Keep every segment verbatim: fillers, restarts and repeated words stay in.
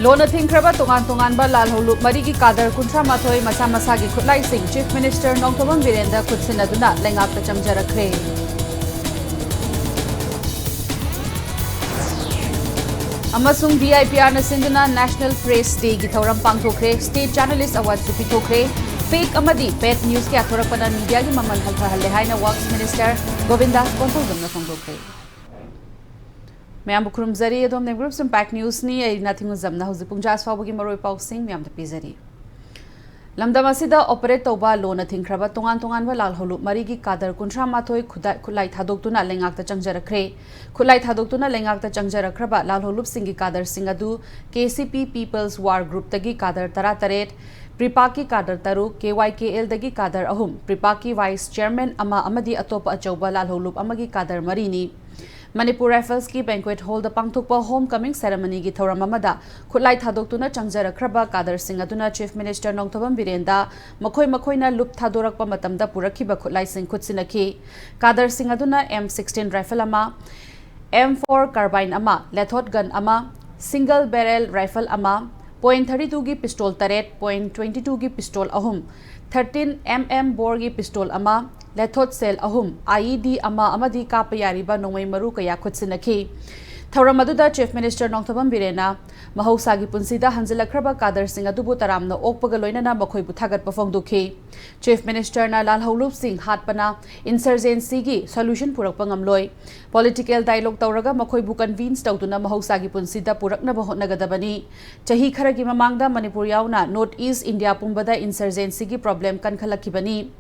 ꯂꯣꯟꯅ ꯊꯤꯡꯈ꯭ꯔꯕ ꯇꯣꯉꯥꯟ ꯇꯣꯉꯥꯟꯕ ꯂꯥꯜꯍꯧꯂꯨꯞ ꯃꯔꯤꯒꯤ ꯀꯥꯗꯔ ꯀꯨꯟꯊ꯭ꯔꯥ ꯃꯥꯊꯣꯏ ꯃꯁꯥ ꯃꯁꯥꯒꯤ ꯈꯨꯠꯂꯥꯏꯁꯤꯡ Chief Minister ꯅꯣꯡꯊꯣꯝꯕꯝ ꯕꯤꯔꯦꯟꯗ ꯈꯨꯠꯁꯤꯟꯅꯗꯨꯅ ꯂꯩꯉꯥꯛꯇ ꯆꯪꯖꯔꯛꯈ꯭ꯔꯦ꯫ ꯑꯃꯁꯨꯡ D I P Rꯅ ꯁꯤꯟꯗꯨꯅ National Press Dayꯒꯤ ꯊꯧꯔꯝ ꯄꯥꯡꯊꯣꯛꯈ꯭ꯔꯦ꯫ State Journalist Awardꯁꯨ ꯄꯤꯊꯣꯛꯈ꯭ꯔꯦ꯫ Fake ꯑꯃꯗꯤ paid news ꯀꯌꯥ ꯊꯣꯔꯛꯄꯅ mediaꯒꯤ ꯃꯃꯜ ꯍꯟꯊꯍꯜꯂꯦ ꯍꯥꯏꯅ Works Minister ꯒꯣꯕꯤꯟꯗꯥꯁ ꯀꯣꯟꯊꯧꯖꯝꯅ ꯐꯣꯡꯗꯣꯛꯈ꯭ꯔꯦ꯫ ꯃꯌꯥꯝꯕꯨ ꯈꯨꯔꯨꯝꯖꯔꯤ꯫ ꯑꯗꯣꯝꯅ Groups Impact Newsꯅꯤ꯫ ꯑꯩ ꯅꯥꯊꯤꯡ ꯉꯨꯖꯝꯅ ꯍꯧꯖꯤꯛ ꯄꯨꯡ ꯖꯥ ꯐꯥꯎꯕꯒꯤ ꯃꯔꯨꯑꯣꯏ ꯄꯥꯎꯁꯤꯡ ꯃꯌꯥꯝꯗ ꯄꯤꯖꯔꯤ꯫ ꯂꯝꯗꯝ ꯑꯁꯤꯗ operate ꯇꯧꯕ ꯂꯣꯟꯅ ꯊꯤꯡꯈ꯭ꯔꯕ ꯇꯣꯉꯥꯟ ꯇꯣꯉꯥꯟꯕ ꯂꯥꯜꯍꯧꯂꯨꯞ ꯃꯔꯤꯒꯤ ꯀꯥꯗꯔ ꯀꯨꯟꯊ꯭ꯔꯥ ꯃꯥꯊꯣꯏ ꯈꯨꯗꯥ-, ꯈꯨꯠꯂꯥꯏ ꯊꯥꯗꯣꯛꯇꯨꯅ ꯂꯩꯉꯥꯛꯇ ꯆꯪꯖꯔꯛꯈ꯭ꯔꯦ꯫ ꯈꯨꯠꯂꯥꯏ ꯊꯥꯗꯣꯛꯇꯨꯅ ꯂꯩꯉꯥꯛꯇ ꯆꯪꯖꯔꯛꯈ꯭ꯔꯕ ꯂꯥꯜꯍꯧꯂꯨꯞꯁꯤꯡꯒꯤ ꯀꯥꯗꯔꯁꯤꯡ ꯑꯗꯨ K C P People's War Groupꯇꯒꯤ ꯀꯥꯗꯔ ꯇꯔꯥꯇꯔꯦꯠ, PREPAꯀꯤ ꯀꯥꯗꯔ ꯇꯔꯨꯛ, K Y K Lꯗꯒꯤ ꯀꯥꯗꯔ ꯑꯍꯨꯝ, PREPAꯀꯤ Vice Chairman ꯑꯃ ꯑꯃꯗꯤ ꯑꯇꯣꯞꯄ ꯑꯆꯧꯕ ꯂꯥꯜꯍꯧꯂꯨꯞ ꯑꯃꯒꯤ ꯀꯥꯗꯔ ꯃꯔꯤꯅꯤ꯫ ꯃꯅꯤꯄꯨꯔ Riflesꯀꯤ Banquet Hallꯗ ꯄꯥꯡꯊꯣꯛꯄ Homecoming Ceremonyꯒꯤ ꯊꯧꯔꯝ ꯑꯃꯗ ꯈꯨꯠꯂꯥꯏ ꯊꯥꯗꯣꯛꯇꯨꯅ ꯆꯪꯖꯔꯛꯈ꯭ꯔꯕ ꯀꯥꯗꯔꯁꯤꯡ ꯑꯗꯨꯅ Chief Minister ꯅꯣꯡꯊꯣꯝꯕꯝ ꯕꯤꯔꯦꯟꯗ ꯃꯈꯣꯏ ꯃꯈꯣꯏꯅ ꯂꯨꯞ ꯊꯥꯗꯣꯔꯛꯄ ꯃꯇꯝꯗ ꯄꯨꯔꯛꯈꯤꯕ ꯈꯨꯠꯂꯥꯏꯁꯤꯡ ꯈꯨꯠꯁꯤꯟꯅꯈꯤ꯫ ꯀꯥꯗꯔꯁꯤꯡ ꯑꯗꯨꯅ M sixteen rifle ꯑꯃ, M four carbine ꯑꯃ, Lethot gun ꯑꯃ, single barrel rifle ꯑꯃ, point thirty twoꯒꯤ pistol ꯇꯔꯦꯠ, point twenty twoꯒꯤ pistol ꯑꯍꯨꯝ, thirteen M M boreꯒꯤ pistol ꯑꯃ, Lethot shell ꯑꯍꯨꯝ, I E D ꯑꯃ ꯑꯃꯗꯤ ꯀꯥꯞꯄ ꯌꯥꯔꯤꯕ ꯅꯣꯡꯃꯩ ꯃꯔꯨ ꯀꯌꯥ ꯈꯨꯠꯁꯤꯟꯅꯈꯤ꯫ ꯊꯧꯔꯝ ꯑꯗꯨꯗ Chief Minister ꯅꯣꯡꯊꯣꯝꯕꯝ ꯕꯤꯔꯦꯟꯅ ꯃꯍꯧꯁꯥꯒꯤ ꯄꯨꯟꯁꯤꯗ ꯍꯟꯖꯤꯜꯂꯛꯈ꯭ꯔꯕ ꯀꯥꯗꯔꯁꯤꯡ ꯑꯗꯨꯕꯨ ꯇꯔꯥꯝꯅ ꯑꯣꯛꯄꯒ ꯂꯣꯏꯅꯅ ꯃꯈꯣꯏꯕꯨ ꯊꯥꯒꯠꯄ ꯐꯣꯡꯗꯣꯛꯈꯤ꯫ Chief Ministerꯅ ꯂꯥꯜꯍꯧꯂꯨꯞꯁꯤꯡ ꯍꯥꯠꯄꯅ insurgencyꯒꯤ solution ꯄꯨꯔꯛꯄ ꯉꯝꯂꯣꯏ꯫ Political dialogue ꯇꯧꯔꯒ ꯃꯈꯣꯏꯕꯨ convince ꯇꯧꯗꯨꯅ ꯃꯍꯧꯁꯥꯒꯤ ꯄꯨꯟꯁꯤꯗ ꯄꯨꯔꯛꯅꯕ ꯍꯣꯠꯅꯒꯗꯕꯅꯤ꯫ ꯆꯍꯤ ꯈꯔꯒꯤ ꯃꯃꯥꯡꯗ ꯃꯅꯤꯄꯨꯔ ꯌꯥꯎꯅ North East India ꯄꯨꯝꯕꯗ insurgencyꯒꯤ problem ꯀꯟꯈꯠꯂꯛꯈꯤꯕꯅꯤ꯫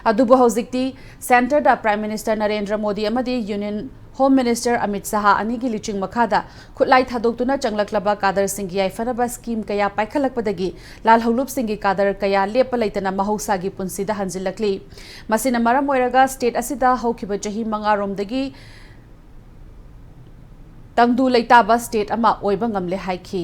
ꯑꯗꯨꯕꯨ ꯍꯧꯖꯤꯛꯇꯤ centreꯗ Prime Minister ꯅꯔꯦꯟꯗ꯭ꯔ ꯃꯣꯗꯤ ꯑꯃꯗꯤ Union Home Minister Amit Shah ꯑꯅꯤꯒꯤ ꯂꯨꯆꯤꯡ ꯃꯈꯥꯗ ꯈꯨꯠꯂꯥꯏ ꯊꯥꯗꯣꯛꯇꯨꯅ ꯆꯪꯂꯛꯂꯕ ꯀꯥꯗꯔꯁꯤꯡꯒꯤ ꯌꯥꯏꯐꯅꯕ scheme ꯀꯌꯥ ꯄꯥꯏꯈꯠꯂꯛꯄꯗꯒꯤ ꯂꯥꯜꯍꯧꯂꯨꯞꯁꯤꯡꯒꯤ ꯀꯥꯗꯔ ꯀꯌꯥ ꯂꯦꯞꯄ ꯂꯩꯇꯅ ꯃꯍꯧꯁꯥꯒꯤ ꯄꯨꯟꯁꯤꯗ ꯍꯟꯖꯤꯜꯂꯛꯂꯤ꯫ ꯃꯁꯤꯅ ꯃꯔꯝ ꯑꯣꯏꯔꯒ state ꯑꯁꯤꯗ ꯍꯧꯈꯤꯕ ꯆꯍꯤ ꯃꯉꯥꯔꯣꯝꯗꯒꯤ ꯇꯪꯗꯨ ꯂꯩꯇꯥꯕ state ꯑꯃ ꯑꯣꯏꯕ ꯉꯝꯂꯦ ꯍꯥꯏꯈꯤ꯫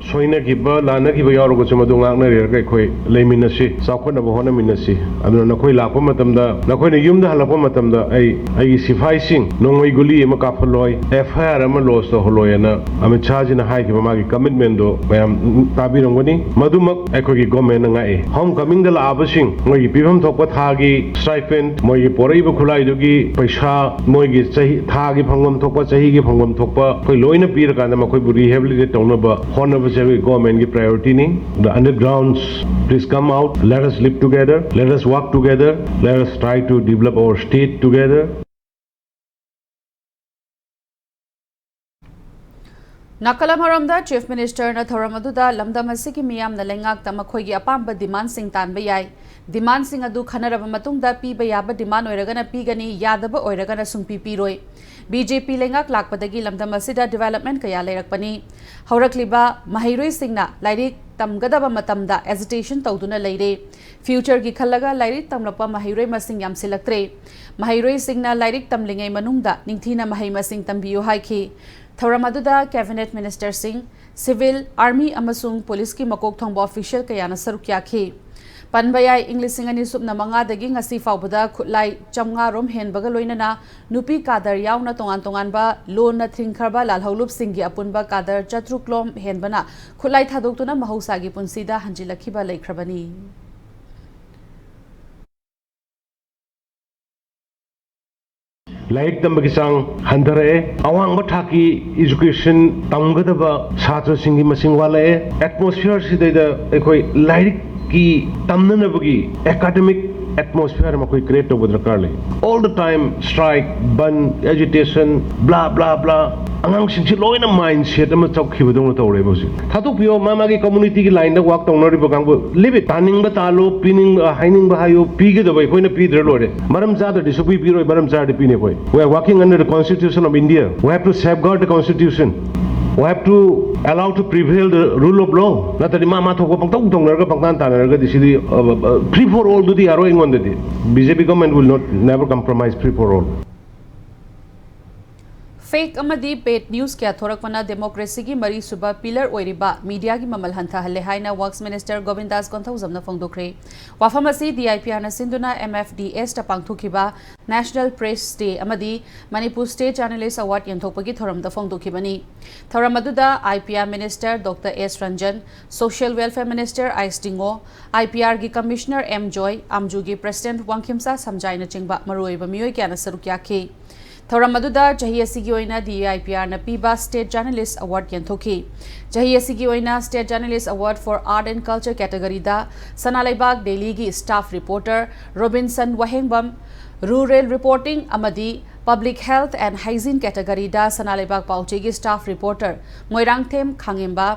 ꯁꯣꯏꯅꯈꯤꯕ, ꯂꯥꯟꯅꯈꯤꯕ ꯌꯥꯎꯔꯒꯁꯨ ꯃꯗꯨ ꯉꯥꯛꯅꯔꯒ ꯑꯩꯈꯣꯏ ꯂꯩꯃꯤꯟꯅꯁꯤ, ꯆꯥꯎꯈꯠꯅꯕ ꯍꯣꯠꯅꯃꯤꯟꯅꯁꯤ꯫ ꯑꯗꯨꯅ ꯅꯈꯣꯏ ꯂꯥꯛꯄ ꯃꯇꯝꯗ, ꯅꯈꯣꯏꯅ ꯌꯨꯝꯗ ꯍꯜꯂꯛꯄ ꯃꯇꯝꯗ ꯑꯩ ꯑꯩꯒꯤ ꯁꯤꯐꯥꯏꯁꯤꯡ ꯅꯣꯡꯃꯩ ꯒꯨꯂꯤ ꯑꯃ ꯀꯥꯞꯍꯜꯂꯣꯏ, ꯑꯦꯐ ꯑꯥꯏ ꯑꯥꯔ ꯑꯃ ꯂꯣꯟꯁ ꯇꯧꯍꯜꯂꯣꯏꯅ ꯑꯃꯤꯠ ꯁꯥꯍꯖꯤꯅ ꯍꯥꯏꯈꯤꯕ ꯃꯥꯒꯤ ꯀꯃꯤꯠꯃꯦꯟꯗꯣ ꯃꯌꯥꯝ ꯇꯥꯕꯤꯔꯝꯒꯅꯤ꯫ ꯃꯗꯨꯃꯛ ꯑꯩꯈꯣꯏꯒꯤ ꯒꯣꯔꯃꯦꯟꯅ ꯉꯥꯛꯏ꯫ ꯍꯣꯝ ꯀꯃꯤꯡꯗ ꯂꯥꯛꯑꯕꯁꯤꯡ ꯃꯣꯏꯒꯤ ꯄꯤꯐꯝ ꯊꯣꯛꯄ ꯊꯥꯒꯤ ꯁ꯭ꯇꯥꯏꯄꯦꯟ, ꯃꯣꯏꯒꯤ ꯄꯣꯔꯛꯏꯕ ꯈꯨꯠꯂꯥꯏꯗꯨꯒꯤ ꯄꯩꯁꯥ, ꯃꯣꯏꯒꯤ ꯆꯍꯤ, ꯊꯥꯒꯤ ꯐꯪꯐꯝ ꯊꯣꯛꯄ, ꯆꯍꯤꯒꯤ ꯐꯪꯐꯝ ꯊꯣꯛꯄ ꯑꯩꯈꯣꯏ ꯂꯣꯏꯅ ꯄꯤꯔꯀꯥꯟꯗ ꯃꯈꯣꯏꯕꯨ ꯔꯤꯍꯦꯕꯤꯂꯤꯇꯦꯠ ꯇꯧꯅꯕ ꯍꯣꯠꯅꯕꯁꯦ ꯑꯩꯈꯣꯏ ꯒꯣꯔꯃꯦꯟꯒꯤ ꯄ꯭ꯔꯥꯏꯌꯣꯔꯤꯇꯤꯅꯤ꯫ The undergrounds, please come out, let us live together, let us work together, let us try to develop our state together. ꯅꯥꯀꯜ ꯑꯃꯔꯣꯝꯗ, ꯆꯤꯐ ꯃꯤꯅꯤꯁꯇꯔꯅ ꯊꯧꯔꯝ ꯑꯗꯨꯗ ꯂꯝꯗꯝ ꯑꯁꯤꯒꯤ ꯃꯤꯌꯥꯝꯅ ꯂꯩꯉꯥꯛꯇ ꯃꯈꯣꯏꯒꯤ ꯑꯄꯥꯝꯕ ꯗꯤꯃꯥꯟꯁꯤꯡ ꯇꯥꯟꯕ ꯌꯥꯏ, ꯗꯤꯃꯥꯟꯁꯤꯡ ꯑꯗꯨ ꯈꯟꯅꯔꯕ ꯃꯇꯨꯡꯗ ꯄꯤꯕ ꯌꯥꯕ ꯗꯤꯃꯥꯟ ꯑꯣꯏꯔꯒꯅ ꯄꯤꯒꯅꯤ, ꯌꯥꯗꯕ ꯑꯣꯏꯔꯒꯅ ꯁꯨꯡꯄꯤ ꯄꯤꯔꯣꯏ꯫ ꯕꯤ ꯖꯦ ꯄꯤ ꯂꯩꯉꯥꯛ ꯂꯥꯛꯄꯗꯒꯤ ꯂꯝꯗꯝ ꯑꯁꯤꯗ ꯗꯤꯕꯦꯂꯞꯃꯦꯟ ꯀꯌꯥ ꯂꯩꯔꯛꯄꯅꯤ꯫ ꯍꯧꯔꯛꯂꯤꯕ ꯃꯍꯩꯔꯣꯏꯁꯤꯡꯅ ꯂꯥꯏꯔꯤꯛ ꯇꯝꯒꯗꯕ ꯃꯇꯝꯗ ꯑꯦꯖꯤꯇꯦꯁꯟ ꯇꯧꯗꯨꯅ ꯂꯩꯔꯦ꯫ ꯐ꯭ꯌꯨꯆꯔꯒꯤ ꯈꯜꯂꯒ ꯂꯥꯏꯔꯤꯛ ꯇꯝꯂꯛꯄ ꯃꯍꯩꯔꯣꯏ ꯃꯁꯤꯡ ꯌꯥꯝꯁꯤꯜꯂꯛꯇ꯭ꯔꯦ꯫ ꯃꯍꯩꯔꯣꯏꯁꯤꯡꯅ ꯂꯥꯏꯔꯤꯛ ꯇꯝꯂꯤꯉꯩ ꯃꯅꯨꯡꯗ ꯅꯤꯡꯊꯤꯅ ꯃꯍꯩ ꯃꯁꯤꯡ ꯇꯝꯕꯤꯌꯨ ꯍꯥꯏꯈꯤ꯫ ꯊꯧꯔꯝ ꯑꯗꯨꯗ ꯀꯦꯕꯤꯅꯦꯠ ꯃꯤꯅꯤꯁꯇꯔꯁꯤꯡ, ꯁꯤꯚꯤꯜ, ꯑꯥꯔꯃꯤ ꯑꯃꯁꯨꯡ ꯄꯨꯂꯤꯁꯀꯤ ꯃꯀꯣꯛ ꯊꯣꯡꯕ ꯑꯣꯐꯤꯁꯤꯌꯦꯜ ꯀꯌꯥꯅ ꯁꯔꯨꯛ ꯌꯥꯈꯤ꯫ ꯄꯟꯕ ꯌꯥꯏ, ꯏꯪ ꯂꯤꯁꯤꯡ ꯑꯅꯤ ꯁꯨꯞꯅ ꯃꯉꯥꯗꯒꯤ ꯉꯁꯤ ꯐꯥꯎꯕꯗ ꯈꯨꯠꯂꯥꯏ ꯆꯥꯝꯃꯉꯥ ꯔꯣꯝ ꯍꯦꯟꯕꯒ ꯂꯣꯏꯅꯅ ꯅꯨꯄꯤ ꯀꯥꯗꯔ ꯌꯥꯎꯅ ꯇꯣꯉꯥꯟ ꯇꯣꯉꯥꯟꯕ ꯂꯣꯟꯅ ꯊꯤꯡꯈ꯭ꯔꯕ ꯂꯥꯜꯍꯧꯂꯨꯞꯁꯤꯡꯒꯤ ꯑꯄꯨꯟꯕ ꯀꯥꯗꯔ ꯆꯥꯇ꯭ꯔꯨꯛ ꯂꯣꯝ ꯍꯦꯟꯕꯅ ꯈꯨꯠꯂꯥꯏ ꯊꯥꯗꯣꯛꯇꯨꯅ ꯃꯍꯧꯁꯥꯒꯤ ꯄꯨꯟꯁꯤꯗ ꯍꯟꯖꯤꯜꯂꯛꯈꯤꯕ ꯂꯩꯈ꯭ꯔꯕꯅꯤ꯫ ꯂꯥꯏꯔꯤꯛ ꯇꯝꯕꯒꯤ ꯆꯥꯡ ꯍꯟꯊꯔꯛꯑꯦ, ꯑꯋꯥꯡꯕ ꯊꯥꯛꯀꯤ ꯏꯖꯨꯀꯦꯁꯟ ꯇꯝꯒꯗꯕ ꯁꯥꯇ꯭ꯔꯁꯤꯡꯒꯤ ꯃꯁꯤꯡ ꯋꯥꯠꯂꯛꯑꯦ꯫ ꯑꯦꯠꯃꯣꯁꯐꯤꯌꯔꯁꯤꯗꯩꯗ ꯑꯩꯈꯣꯏ ꯂꯥꯏꯔꯤꯛꯀꯤ ꯇꯝꯅꯅꯕꯒꯤ ꯑꯦꯀꯥꯗꯃꯤꯛ ꯑꯦꯠꯃꯣꯁꯐꯤꯌꯔ ꯑꯃ ꯑꯩꯈꯣꯏ ꯀ꯭ꯔꯤꯌꯦꯠ ꯇꯧꯕ ꯗꯔꯀꯥꯔ ꯂꯩ꯫ All the time strike, bandh, agitation, blah blah blah, ꯑꯉꯥꯡꯁꯤꯡꯁꯤ ꯂꯣꯏꯅ ꯃꯥꯏꯟ ꯁꯦꯠ ꯑꯃ ꯆꯠꯈꯤꯕꯗꯧꯅ ꯇꯧꯔꯦꯕ ꯍꯧꯖꯤꯛ꯫ ꯊꯥꯗꯣꯛꯄꯤꯌꯣ, ꯃꯥ ꯃꯥꯒꯤ ꯀꯝꯃꯨꯅꯤꯇꯤꯒꯤ ꯂꯥꯏꯟꯗ ꯋꯥꯛ ꯇꯧꯅꯔꯤꯕ ꯀꯥꯡꯕꯨ꯫ Leave it. ꯇꯥꯅꯤꯡꯕ ꯇꯥꯜꯂꯣ, ꯄꯤꯅꯤꯡꯕ, ꯍꯥꯏꯅꯤꯡꯕ ꯍꯥꯏꯌꯣ, ꯄꯤꯒꯗꯕ ꯑꯩꯈꯣꯏꯅ ꯄꯤꯗ꯭ꯔ ꯂꯣꯏꯔꯦ꯫ ꯃꯔꯝ ꯆꯥꯗ꯭ꯔꯗꯤ ꯁꯨꯄꯤ ꯄꯤꯔꯣꯏ, ꯃꯔꯝ ꯆꯥꯔꯗꯤ ꯄꯤꯅꯤ ꯑꯩꯈꯣꯏ꯫ We are working under the Constitution of India. We have to safeguard the Constitution. We have to allow to prevail the rule of law. ꯅꯠꯇ꯭ꯔꯗꯤ ꯃꯥ ꯃꯥ ꯊꯣꯛꯄ ꯄꯪꯇꯧ ꯇꯧꯅꯔꯒ ꯄꯪꯇꯥꯟ ꯇꯥꯟꯅꯔꯒꯗꯤ ꯁꯤꯗꯤ, uh, uh, free for all ꯗꯨꯗꯤ ꯌꯥꯔꯣꯏ ꯑꯩꯉꯣꯟꯗꯗꯤ꯫ B J P government will not, never compromise free for all. Fake ꯑꯃꯗꯤ paid news ꯀꯌꯥ ꯊꯣꯔꯛꯄꯅ democracyꯒꯤ ꯃꯔꯤꯁꯨꯕ pillar ꯑꯣꯏꯔꯤꯕ mediaꯒꯤ ꯃꯃꯜ ꯍꯟꯊꯍꯜꯂꯦ ꯍꯥꯏꯅ Works Minister ꯒꯣꯕꯤꯟꯗꯥꯁ ꯀꯣꯟꯊꯧꯖꯝꯅ ꯐꯣꯡꯗꯣꯛꯈ꯭ꯔꯦ꯫ ꯋꯥꯐꯝ ꯑꯁꯤ D I P Rꯅ ꯁꯤꯟꯗꯨꯅ M F D Sꯇ ꯄꯥꯡꯊꯣꯛꯈꯤꯕ National Press Day ꯑꯃꯗꯤ Manipur State Journalist Award ꯌꯦꯟꯊꯣꯛꯄꯒꯤ ꯊꯧꯔꯝꯗ ꯐꯣꯡꯗꯣꯛꯈꯤꯕꯅꯤ꯫ ꯊꯧꯔꯝ ꯑꯗꯨꯗ I P R Minister Doctor S Ranjan, Social Welfare Minister ꯑꯥꯏꯁ ꯇꯤꯡꯉꯣ, I P Rꯒꯤ Commissioner M ꯖꯣꯏ, ꯑꯥꯝꯖꯨꯒꯤ President ꯋꯥꯡꯈꯦꯝꯆꯥ ꯁꯝꯖꯥꯏꯅꯆꯤꯡꯕ ꯃꯔꯨꯑꯣꯏꯕ ꯃꯤꯑꯣꯏ ꯀꯌꯥꯅ ꯁꯔꯨꯛ ꯌꯥꯈꯤ꯫ ꯊꯧꯔꯝ ꯑꯗꯨꯗ ꯆꯍꯤ ꯑꯁꯤꯒꯤ ꯑꯣꯏꯅ D I P Rꯅ ꯄꯤꯕ State Journalist Award ꯌꯦꯟꯊꯣꯛꯈꯤ꯫ ꯆꯍꯤ ꯑꯁꯤꯒꯤ ꯑꯣꯏꯅ State Journalist Award for Art and Culture categoryꯗ ꯁꯅꯥꯂꯩꯕꯥꯛ Dailyꯒꯤ staff reporter Robinson Wahengbam, Rural Reporting ꯑꯃꯗꯤ Public Health and Hygiene categoryꯗ ꯁꯅꯥꯂꯩꯕꯥꯛ ꯄꯥꯎꯆꯦꯒꯤ staff reporter Moirangthem Khangembam,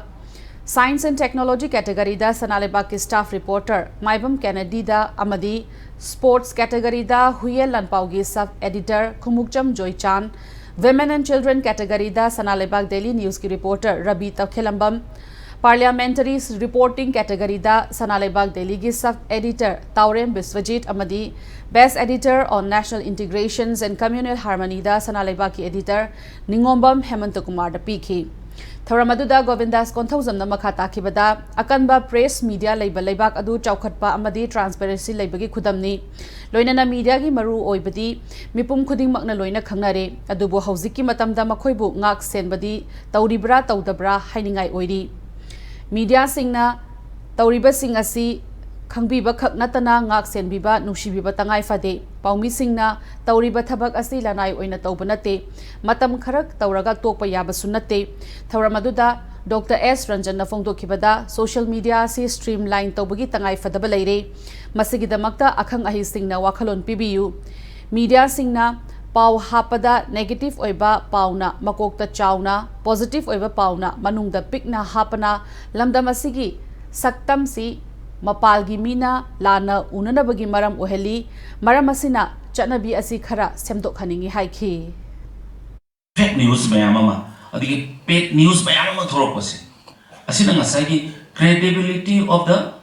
Science and Technology categoryꯗ ꯁꯅꯥꯂꯩꯕꯥꯛꯀꯤ staff reporter ꯃꯥꯏꯕꯝ ꯀꯦꯅꯦꯗꯤꯗ ꯑꯃꯗꯤ Sports categoryꯗ ꯍꯨꯏꯌꯦꯟ ꯂꯥꯟꯄꯥꯎꯒꯤ sub editor Khumukcham Joychan, Women and Children categoryꯗ ꯁꯅꯥꯂꯩꯕꯥꯛ Daily Newsꯀꯤ reporter Ravi ꯇꯈꯦꯂꯝꯕꯝ, Parliamentary Reporting categoryꯗ Sanaleibak Dailyꯒꯤ sub editor ꯇꯥꯎꯔꯦꯝ Biswajit ꯑꯃꯗꯤ Best Editor on National Integrations and Communal Harmonyꯗ ꯁꯅꯥꯂꯩꯕꯥꯛꯀꯤ editor ꯅꯤꯉꯣꯝꯕꯝ ꯍꯦꯃꯟꯇ ꯀꯨꯃꯥꯔꯗ ꯄꯤꯈꯤ꯫ ꯊꯧꯔꯝ ꯑꯗꯨꯗ ꯒꯣꯕꯤꯟꯗꯥꯁ ꯀꯣꯟꯊꯧꯖꯝꯅ ꯃꯈꯥ ꯇꯥꯈꯤꯕꯗ, ꯑꯀꯟꯕ press media ꯂꯩꯕ ꯂꯩꯕꯥꯛ ꯑꯗꯨ ꯆꯥꯎꯈꯠꯄ ꯑꯃꯗꯤ transparency ꯂꯩꯕꯒꯤ ꯈꯨꯗꯝꯅꯤ꯫ ꯂꯣꯏꯅꯅ mediaꯒꯤ ꯃꯔꯨ ꯑꯣꯏꯕꯗꯤ ꯃꯤꯄꯨꯝ ꯈꯨꯗꯤꯡꯃꯛꯅ ꯂꯣꯏꯅ ꯈꯪꯅꯔꯦ, ꯑꯗꯨꯕꯨ ꯍꯧꯖꯤꯛꯀꯤ ꯃꯇꯝꯗ ꯃꯈꯣꯏꯕꯨ ꯉꯥꯛ ꯁꯦꯟꯕꯗꯤ ꯇꯧꯔꯤꯕ꯭ꯔꯥ ꯇꯧꯗꯕ꯭ꯔꯥ ꯍꯥꯏꯅꯤꯡꯉꯥꯏ ꯑꯣꯏꯔꯤ꯫ Mediaꯁꯤꯡꯅ ꯇꯧꯔꯤꯕꯁꯤꯡ ꯑꯁꯤ ꯈꯪꯕꯤꯕ ꯈꯛ ꯅꯠꯇꯅ ꯉꯥꯛ ꯁꯦꯟꯕꯤꯕ, ꯅꯨꯡꯁꯤꯕꯤꯕ ꯇꯉꯥꯏ ꯐꯗꯦ꯫ ꯄꯥꯎꯃꯤꯁꯤꯡꯅ ꯇꯧꯔꯤꯕ ꯊꯕꯛ ꯑꯁꯤ ꯂꯅꯥꯏ ꯑꯣꯏꯅ ꯇꯧꯕ ꯅꯠꯇꯦ, ꯃꯇꯝ ꯈꯔ ꯇꯧꯔꯒ ꯇꯣꯛꯄ ꯌꯥꯕꯁꯨ ꯅꯠꯇꯦ꯫ ꯊꯧꯔꯝ ꯑꯗꯨꯗ Doctor S ꯔꯟꯖꯟꯅ ꯐꯣꯡꯗꯣꯛꯈꯤꯕꯗ, social media ꯑꯁꯤ streamline ꯇꯧꯕꯒꯤ ꯇꯉꯥꯏ ꯐꯗꯕ ꯂꯩꯔꯦ꯫ ꯃꯁꯤꯒꯤꯗꯃꯛꯇ ꯑꯈꯪ ꯑꯍꯩꯁꯤꯡꯅ ꯋꯥꯈꯜꯂꯣꯟ ꯄꯤꯕꯤꯌꯨ꯫ Mediaꯁꯤꯡꯅ ꯄꯥꯎ ꯍꯥꯞꯄꯗ negative ꯑꯣꯏꯕ ꯄꯥꯎꯅ ꯃꯀꯣꯛꯇ ꯆꯥꯎꯅ, positive ꯑꯣꯏꯕ ꯄꯥꯎꯅ ꯃꯅꯨꯡꯗ ꯄꯤꯛꯅ ꯍꯥꯞꯄꯅ ꯂꯝꯗꯝ ꯑꯁꯤꯒꯤ ꯁꯛꯇꯝꯁꯤ ꯃꯄꯥꯜꯒꯤ ꯃꯤꯅ ꯂꯥꯟꯅ ꯎꯅꯅꯕꯒꯤ ꯃꯔꯝ ꯑꯣꯏꯍꯜꯂꯤ꯫ ꯃꯔꯝ ꯑꯁꯤꯅ ꯆꯠꯅꯕꯤ ꯑꯁꯤ ꯈꯔ ꯁꯦꯝꯗꯣꯛꯍꯟꯅꯤꯡꯏ ꯍꯥꯏꯈꯤ꯫ Fake news ꯃꯌꯥꯝ ꯑꯃ, ꯑꯗꯒꯤ paid news ꯃꯌꯥꯝ ꯑꯃ ꯊꯣꯛꯂꯛꯄꯁꯦ, ꯑꯁꯤꯅ ꯉꯁꯥꯏꯒꯤ credibility of the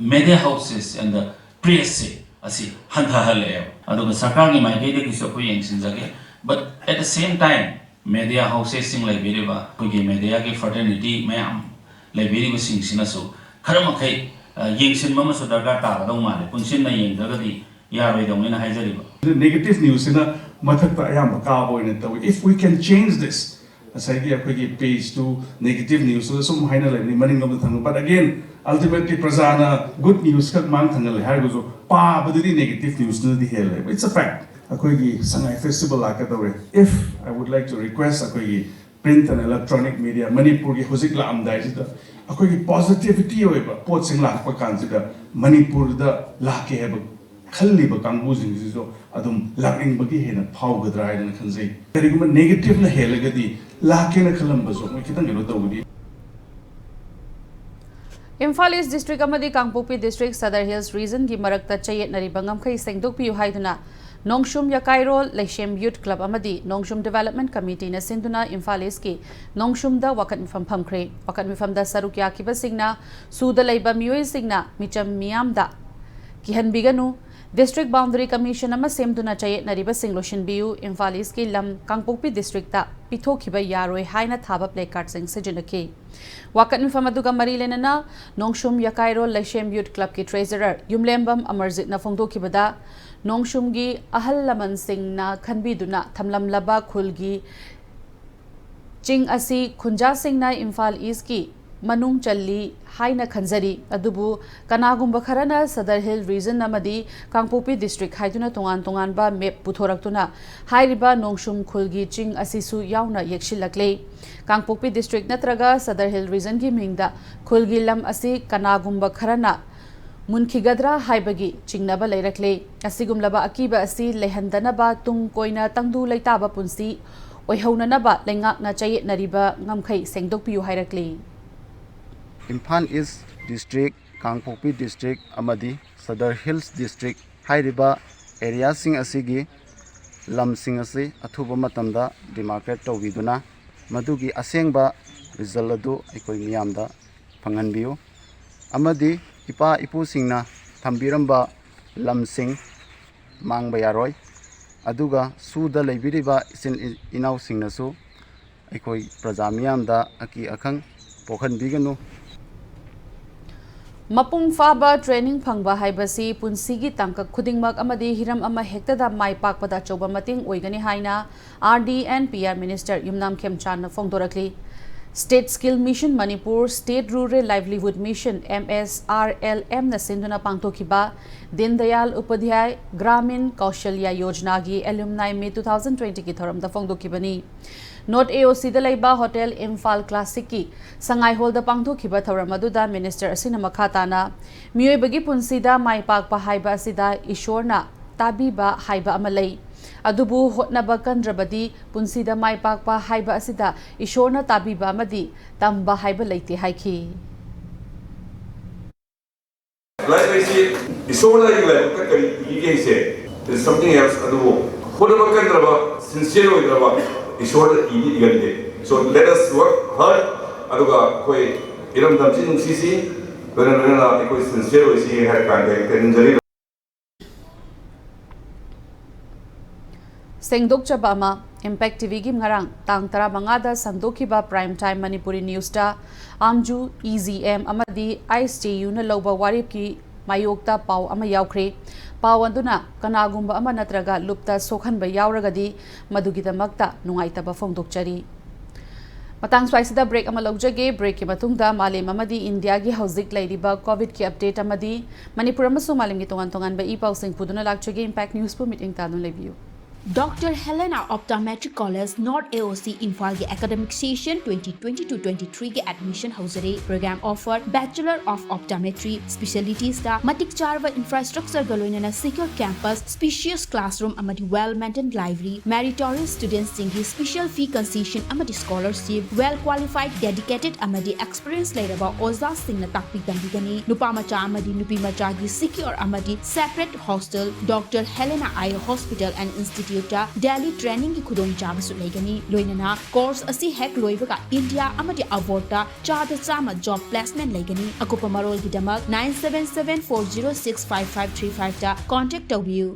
media houses and the press ꯁꯦ ꯑꯁꯤ ꯍꯟꯊꯍꯜꯂꯛꯑꯦꯕ꯫ ꯑꯗꯨꯒ ꯁꯔꯀꯥꯔꯒꯤ ꯃꯥꯏꯀꯩꯗꯒꯤꯁꯨ ꯑꯩꯈꯣꯏ ꯌꯦꯡꯁꯤꯟꯖꯒꯦ, But at the same time, media houses ꯁꯤꯡ ꯂꯩꯕꯤꯔꯤꯕ ꯑꯩꯈꯣꯏꯒꯤ mediaꯒꯤ fraternity ꯃꯌꯥꯝ ꯂꯩꯕꯤꯔꯤꯕꯁꯤꯡꯁꯤꯅꯁꯨ ꯈꯔ ꯃꯈꯩ, ꯑ, ꯌꯦꯡꯁꯤꯟꯕ ꯑꯃꯁꯨ ꯗꯔꯀꯥꯔ ꯇꯥꯒꯗꯧ ꯃꯥꯜꯂꯦ꯫ ꯄꯨꯟꯁꯤꯟꯅ ꯌꯦꯡꯗ꯭ꯔꯒꯗꯤ ꯌꯥꯔꯣꯏꯗꯧꯅꯦꯅ ꯍꯥꯏꯖꯔꯤꯕ꯫ Negative newsꯁꯤꯅ ꯃꯊꯛꯇ ꯑꯌꯥꯝꯕ ꯀꯥꯕ ꯑꯣꯏꯅ ꯇꯧꯏ꯫ If we can change this, ꯉꯁꯥꯏꯒꯤ ꯑꯩꯈꯣꯏꯒꯤ page two negative newsꯇꯨꯗ ꯁꯨꯝ ꯍꯥꯏꯅ ꯂꯩꯕꯅꯤ ꯃꯅꯤꯡꯂꯣꯝꯗ ꯊꯪꯕ꯫ But again, ultimately ꯄ꯭ꯔꯖꯥꯅ good news ꯈꯛ ꯃꯥꯡ ꯊꯪꯍꯜꯂꯦ ꯍꯥꯏꯔꯒꯁꯨ ꯄꯥꯕꯗꯗꯤ negative newsꯇꯨꯅꯗꯤ ꯍꯦꯜꯂꯦꯕ꯫ It's a fact. ꯑꯩꯈꯣꯏꯒꯤ ꯁꯉꯥꯏ festival ꯂꯥꯛꯀꯗꯧꯔꯦ꯫ If I would like to request ꯑꯩꯈꯣꯏꯒꯤ print and electronic media ꯃꯅꯤꯄꯨꯔꯒꯤ ꯍꯧꯖꯤꯛ ꯂꯥꯛꯑꯝꯗꯥꯏꯁꯤꯗ ꯑꯩꯈꯣꯏꯒꯤ positivity ꯑꯣꯏꯕ ꯄꯣꯠꯁꯤꯡ ꯂꯥꯛꯄ ꯀꯥꯟꯁꯤꯗ ꯃꯅꯤꯄꯨꯔꯗ ꯂꯥꯛꯀꯦ ꯍꯥꯏꯕ ꯈꯜꯂꯤꯕ ꯀꯥꯡꯕꯨꯁꯤꯡꯁꯤꯁꯨ ꯑꯗꯨꯝ ꯂꯥꯛꯅꯤꯡꯕꯒꯤ ꯍꯦꯟꯅ ꯐꯥꯎꯒꯗ꯭ꯔꯥ ꯍꯥꯏꯅ ꯈꯟꯖꯩ꯫ ꯀꯔꯤꯒꯨꯝꯕ negative ꯅ ꯍꯦꯜꯂꯒꯗꯤ ꯂꯥꯛꯀꯦꯅ ꯈꯜꯂꯝꯕꯁꯨ ꯃꯣꯏ ꯈꯤꯇꯪ ꯀꯩꯅꯣ ꯇꯧꯒꯅꯤ꯫ ꯏꯝꯐꯥꯜ ꯏꯁ ꯗꯤꯁꯇ꯭ꯔꯤꯛ ꯑꯃꯗꯤ ꯀꯥꯡꯄꯣꯛꯄꯤ ꯗꯤꯁꯇ꯭ꯔꯤꯛ ꯁꯗꯔ ꯍꯤꯜꯁ ꯔꯤꯖꯟꯒꯤ ꯃꯔꯛꯇ ꯆꯌꯦꯠꯅꯔꯤꯕ ꯉꯝꯈꯩ ꯁꯦꯡꯗꯣꯛꯄꯤꯌꯨ ꯍꯥꯏꯗꯨꯅ ꯅꯣꯡꯁꯨꯝ ꯌꯀꯥꯏꯔꯣꯜ ꯂꯩꯁꯦꯝ ꯌꯨꯠ ꯀ꯭ꯂꯕ ꯑꯃꯗꯤ ꯅꯣꯡꯁꯨꯝ ꯗꯤꯕꯦꯂꯞꯃꯦꯟ ꯀꯃꯤꯇꯤꯅ ꯁꯤꯟꯗꯨꯅ ꯏꯝꯐꯥꯜ ꯏꯁꯀꯤ ꯅꯣꯡꯁꯨꯝꯗ ꯋꯥꯀꯠ ꯃꯤꯐꯝ ꯐꯝꯈ꯭ꯔꯦ꯫ ꯋꯥꯀꯠ ꯃꯤꯐꯝꯗ ꯁꯔꯨꯛ ꯌꯥꯈꯤꯕꯁꯤꯡꯅ ꯁꯨꯗ ꯂꯩꯕ ꯃꯤꯑꯣꯏꯁꯤꯡꯅ ꯃꯤꯆꯝ ꯃꯤꯌꯥꯝꯗ ꯀꯤꯍꯟꯕꯤꯒꯅꯨ, ꯗꯤꯁꯇ꯭ꯔꯤꯛ ꯕꯥꯎꯟꯗꯔꯤ ꯀꯃꯤꯁꯟ ꯑꯃ ꯁꯦꯝꯗꯨꯅ ꯆꯌꯦꯠꯅꯔꯤꯕꯁꯤꯡ ꯂꯣꯏꯁꯤꯟꯕꯤꯌꯨ, ꯏꯝꯐꯥꯜ ꯏꯁꯀꯤ ꯂꯝ ꯀꯥꯡꯄꯣꯛꯄꯤ ꯗꯤꯁꯇ꯭ꯔꯤꯛꯇ ꯄꯤꯊꯣꯛꯈꯤꯕ ꯌꯥꯔꯣꯏ ꯍꯥꯏꯅ ꯊꯥꯕ placardꯁꯤꯡ ꯁꯤꯖꯤꯟꯅꯈꯤ꯫ ꯋꯥꯀꯠ ꯃꯤꯐꯝ ꯑꯗꯨꯒ ꯃꯔꯤ ꯂꯩꯅꯅ ꯅꯣꯡꯁꯨꯝ ꯌꯀꯥꯏꯔꯣꯜ ꯂꯩꯁꯦꯝ ꯌꯨꯠ ꯀ꯭ꯂꯕꯀꯤ ꯇ꯭ꯔꯦꯖꯔꯔ ꯌꯨꯝꯂꯦꯝꯕꯝ ꯑꯃꯔꯖꯤꯠꯅ ꯐꯣꯡꯗꯣꯛꯈꯤꯕꯗ, ꯅꯣꯡꯁꯨꯝꯒꯤ ꯑꯍꯜ ꯂꯃꯟꯁꯤꯡꯅ ꯈꯟꯕꯤꯗꯨꯅ ꯊꯝꯂꯝꯂꯕ ꯈꯨꯜꯒꯤ ꯆꯤꯡ ꯑꯁꯤ ꯈꯨꯟꯖꯥꯁꯤꯡꯅ ꯏꯝꯐꯥꯜ ꯏꯁꯀꯤ ꯃꯅꯨꯡ ꯆꯜꯂꯤ ꯍꯥꯏꯅ ꯈꯟꯖꯔꯤ, ꯑꯗꯨꯕꯨ ꯀꯅꯥꯒꯨꯝꯕ ꯈꯔꯅ ꯁꯗꯔ ꯍꯤꯜ ꯔꯤꯖꯟ ꯑꯃꯗꯤ ꯀꯥꯡꯄꯣꯛꯄꯤ ꯗꯤꯁꯇ꯭ꯔꯤꯛ ꯍꯥꯏꯗꯨꯅ ꯇꯣꯉꯥꯟ ꯇꯣꯉꯥꯟꯕ map ꯄꯨꯊꯣꯔꯛꯇꯨꯅ ꯍꯥꯏꯔꯤꯕ ꯅꯣꯡꯁꯨꯝ ꯈꯨꯜꯒꯤ ꯆꯤꯡ ꯑꯁꯤꯁꯨ ꯌꯥꯎꯅ ꯌꯦꯛꯁꯤꯜꯂꯛꯂꯦ꯫ ꯀꯥꯡꯄꯣꯛꯄꯤ ꯗꯤꯁꯇ꯭ꯔꯤꯛ ꯅꯠꯇ꯭ꯔꯒ ꯁꯗꯔ ꯍꯤꯜ ꯔꯤꯖꯟꯒꯤ ꯃꯤꯡꯗ ꯈꯨꯜꯒꯤ ꯂꯝ ꯑꯁꯤ ꯀꯅꯥꯒꯨꯝꯕ ꯈꯔꯅ ꯃꯨꯟꯈꯤꯒꯗ꯭ꯔꯥ ꯍꯥꯏꯕꯒꯤ ꯆꯤꯡꯅꯕ ꯂꯩꯔꯛꯂꯦ꯫ ꯑꯁꯤꯒꯨꯝꯂꯕ ꯑꯀꯤꯕ ꯑꯁꯤ ꯂꯩꯍꯟꯗꯅꯕ ꯇꯨꯡ ꯀꯣꯏꯅ ꯇꯪꯗꯨ ꯂꯩꯇꯥꯕ ꯄꯨꯟꯁꯤ ꯑꯣꯏꯍꯧꯅꯅꯕ ꯂꯩꯉꯥꯛꯅ ꯆꯌꯦꯠꯅꯔꯤꯕ ꯉꯝꯈꯩ ꯁꯦꯡꯗꯣꯛꯄꯤꯌꯨ ꯍꯥꯏꯔꯛꯂꯤ꯫ ꯏꯝꯐꯥꯜ ꯏꯁ ꯗꯤꯁꯇ꯭ꯔꯤꯛ, ꯀꯥꯡꯄꯣꯛꯄꯤ ꯗꯤꯁꯇ꯭ꯔꯤꯛ ꯑꯃꯗꯤ ꯁꯗꯔ ꯍꯤꯜꯁ ꯗꯤꯁꯇ꯭ꯔꯤꯛ ꯍꯥꯏꯔꯤꯕ ꯑꯦꯔꯤꯌꯥꯁꯤꯡ ꯑꯁꯤꯒꯤ ꯂꯝꯁꯤꯡ ꯑꯁꯤ ꯑꯊꯨꯕ ꯃꯇꯝꯗ demarcate ꯇꯧꯕꯤꯗꯨꯅ ꯃꯗꯨꯒꯤ ꯑꯁꯦꯡꯕ result ꯑꯗꯨ ꯑꯩꯈꯣꯏ ꯃꯤꯌꯥꯝꯗ ꯐꯪꯍꯟꯕꯤꯌꯨ꯫ ꯑꯃꯗꯤ ꯏꯄꯥ ꯏꯄꯨꯁꯤꯡꯅ ꯊꯝꯕꯤꯔꯝꯕ ꯂꯝꯁꯤꯡ ꯃꯥꯡꯕ ꯌꯥꯔꯣꯏ꯫ ꯑꯗꯨꯒ ꯁꯨꯗ ꯂꯩꯕꯤꯔꯤꯕ ꯏꯆꯤꯟ ꯏꯅꯥꯎꯁꯤꯡꯅꯁꯨ ꯑꯩꯈꯣꯏ ꯄ꯭ꯔꯖꯥ ꯃꯤꯌꯥꯝꯗ ꯑꯀꯤ ꯑꯈꯪ ꯄꯣꯛꯍꯟꯕꯤꯒꯅꯨ꯫ ꯃꯄꯨꯡ ꯐꯥꯕ training ꯐꯪꯕ ꯍꯥꯏꯕꯁꯤ ꯄꯨꯟꯁꯤꯒꯤ ꯇꯥꯡꯀꯛ ꯈꯨꯗꯤꯡꯃꯛ ꯑꯃꯗꯤ ꯍꯤꯔꯝ ꯑꯃ ꯍꯦꯛꯇꯗ ꯃꯥꯏ ꯄꯥꯛꯄꯗ ꯑꯆꯧꯕ ꯃꯇꯦꯡ ꯑꯣꯏꯒꯅꯤ ꯍꯥꯏꯅ R D and P R Minister Yumnam ꯈꯦꯝꯆꯥꯟꯅ ꯐꯣꯡꯗꯣꯔꯛꯂꯤ꯫ State Skill Mission Manipur, State Rural Livelihood Mission, M S R L M ꯅ ꯁꯤꯟꯗꯨꯅ ꯄꯥꯡꯊꯣꯛꯈꯤꯕ ꯗꯤꯟ ꯗꯌꯥꯜ ꯎꯄꯥꯙ꯭ꯌꯥꯌ ꯒ꯭ꯔꯥꯃꯤꯟ ꯀꯧꯁꯜꯌ ꯌꯣꯖꯅꯥꯒꯤ Alumni Meet two thousand twenty ꯒꯤ ꯊꯧꯔꯝꯗ ꯐꯣꯡꯗꯣꯛꯈꯤꯕꯅꯤ꯫ North A O C ꯗ ꯂꯩꯕ Hotel Imphal Classic ꯀꯤ ꯁꯉꯥꯏ ꯍꯣꯜꯗ ꯄꯥꯡꯊꯣꯛꯈꯤꯕ ꯊꯧꯔꯝ ꯑꯗꯨꯗ minister ꯑꯁꯤꯅ ꯃꯈꯥ ꯇꯥꯅ ꯃꯤꯑꯣꯏꯕꯒꯤ ꯄꯨꯟꯁꯤꯗ ꯃꯥꯏ ꯄꯥꯛꯄ ꯍꯥꯏꯕ ꯑꯁꯤꯗ ꯏꯁꯣꯔꯅ ꯇꯥꯕꯤꯕ ꯍꯥꯏꯕ ꯑꯃ ꯂꯩ꯫ ꯑꯗꯨꯕꯨ ꯍꯣꯠꯅꯕ ꯀꯟꯗ꯭ꯔꯕꯗꯤ ꯄꯨꯟꯁꯤꯗ ꯃꯥꯏ ꯄꯥꯛꯄ ꯍꯥꯏꯕ ꯑꯁꯤꯗ ꯏꯁꯣꯔꯅ ꯇꯥꯕꯤꯕ ꯑꯃꯗꯤ ꯇꯝꯕ ꯍꯥꯏꯕ ꯂꯩꯇꯦ ꯍꯥꯏꯈꯤ꯫ ꯂꯥꯏꯔꯤꯛ ꯍꯥꯏꯁꯤ ꯏꯁꯣꯔꯅ ꯑꯩꯒꯤ ꯂꯥꯏꯕꯛꯇ ꯀꯔꯤ ꯏꯕꯤꯒꯦ ꯍꯥꯏꯁꯦ is something else, ꯑꯗꯨꯕꯨ ꯍꯣꯠꯅꯕ ꯀꯟꯗ꯭ꯔꯕ, sincere ꯑꯣꯏꯗ꯭ꯔꯕ ꯏꯁꯣꯔꯗ ꯏꯗꯤ ꯏꯒꯟꯗꯦ꯫ So let us work hard, ꯑꯗꯨꯒ ꯑꯩꯈꯣꯏ ꯏꯔꯝꯗꯝꯁꯤ ꯅꯨꯡꯁꯤꯁꯤ, ꯂꯣꯏꯅ ꯂꯣꯏꯅꯅ ꯑꯩꯈꯣꯏ sincere ꯑꯣꯏꯁꯤ ꯍꯥꯏꯔ ꯀꯥꯟꯗ ꯑꯩ ꯇꯦꯟꯖꯔꯤ꯫ ꯁꯦꯡꯗꯣꯛꯆꯕ ꯑꯃ꯫ Impact TVꯒꯤ ꯉꯔꯥꯡ ꯇꯥꯡ ꯇꯔꯥꯃꯉꯥꯗ ꯁꯟꯗꯣꯛꯈꯤꯕ Prime Time Manipuri Newsꯇ ꯑꯥꯝꯖꯨ, EGM ꯑꯃꯗꯤ ISTUꯅ ꯂꯧꯕ ꯋꯥꯔꯦꯞꯀꯤ ꯃꯥꯌꯣꯛꯇ ꯄꯥꯎ ꯑꯃ ꯌꯥꯎꯈ꯭ꯔꯦ꯫ ꯄꯥꯎ ꯑꯗꯨꯅ ꯀꯅꯥꯒꯨꯝꯕ ꯑꯃ ꯅꯠꯇ꯭ꯔꯒ ꯂꯨꯞꯇ ꯁꯣꯛꯍꯟꯕ ꯌꯥꯎꯔꯒꯗꯤ ꯃꯗꯨꯒꯤꯗꯃꯛꯇ ꯅꯨꯡꯉꯥꯏꯇꯕ ꯐꯣꯡꯗꯣꯛꯆꯔꯤ꯫ ꯃꯇꯥꯡ ꯁ꯭ꯋꯥꯏꯁꯤꯗ break ꯑꯃ ꯂꯧꯖꯒꯦ꯫ Breakꯀꯤ ꯃꯇꯨꯡꯗ ꯃꯥꯂꯦꯝ ꯑꯃꯗꯤ ꯏꯟꯗꯤꯌꯥꯒꯤ ꯍꯧꯖꯤꯛ ꯂꯩꯔꯤꯕ COVIDꯀꯤ update ꯑꯃꯗꯤ ꯃꯅꯤꯄꯨꯔ ꯑꯃꯁꯨꯡ ꯃꯥꯂꯦꯝꯒꯤ ꯇꯣꯉꯥꯟ ꯇꯣꯉꯥꯟꯕ ꯏ ꯄꯥꯎꯁꯤꯡ ꯄꯨꯗꯨꯅ ꯂꯥꯛꯆꯒꯦ꯫ Impact Newsꯄꯨ ꯃꯤꯠꯌꯦꯡ ꯇꯥꯗꯨꯅ ꯂꯩꯕꯤꯌꯨ꯫ Doctor Helena Optometric College, North A O C, Imphal ꯒꯤ academic session twenty twenty-two twenty-three ꯒꯤ admission ꯍꯧꯖꯔꯦ꯫ Program offer Bachelor of Optometry, specialitiesꯇ ꯃꯇꯤꯛ ꯆꯥꯔꯕ infrastructureꯒ ꯂꯣꯏꯅꯅ secure campus, spacious classroom ꯑꯃꯗꯤ well maintained library, meritorious studentsꯁꯤꯡꯒꯤ special fee concession ꯑꯃꯗꯤ scholarship, well qualified, dedicated ꯑꯃꯗꯤ experience ꯂꯩꯔꯕ ꯑꯣꯖꯥꯁꯤꯡꯅ ꯇꯥꯛꯄꯤ ꯇꯝꯕꯤꯒꯅꯤ꯫ ꯅꯨꯄꯥ ꯃꯆꯥ ꯑꯃꯗꯤ ꯅꯨꯄꯤ ꯃꯆꯥꯒꯤ secure ꯑꯃꯗꯤ separate hostel, Doctor Helena Eye Hospital and Instituteꯇ daily trainingꯒꯤ ꯈꯨꯗꯣꯡꯆꯥꯕꯁꯨ ꯂꯩꯒꯅꯤ꯫ ꯂꯣꯏꯅꯅ course ꯑꯁꯤ ꯍꯦꯛ ꯂꯣꯏꯕꯒ ꯏꯟꯗꯤꯌꯥ ꯑꯃꯗꯤ abroadꯇ ꯆꯥꯗ ꯆꯥꯝꯃ job placement ꯂꯩꯒꯅꯤ꯫ ꯑꯀꯨꯞꯄ ꯃꯔꯣꯜꯒꯤꯗꯃꯛ nine seven seven four zero six five five three fiveꯇ contact ꯇꯧꯕꯤꯌꯨ꯫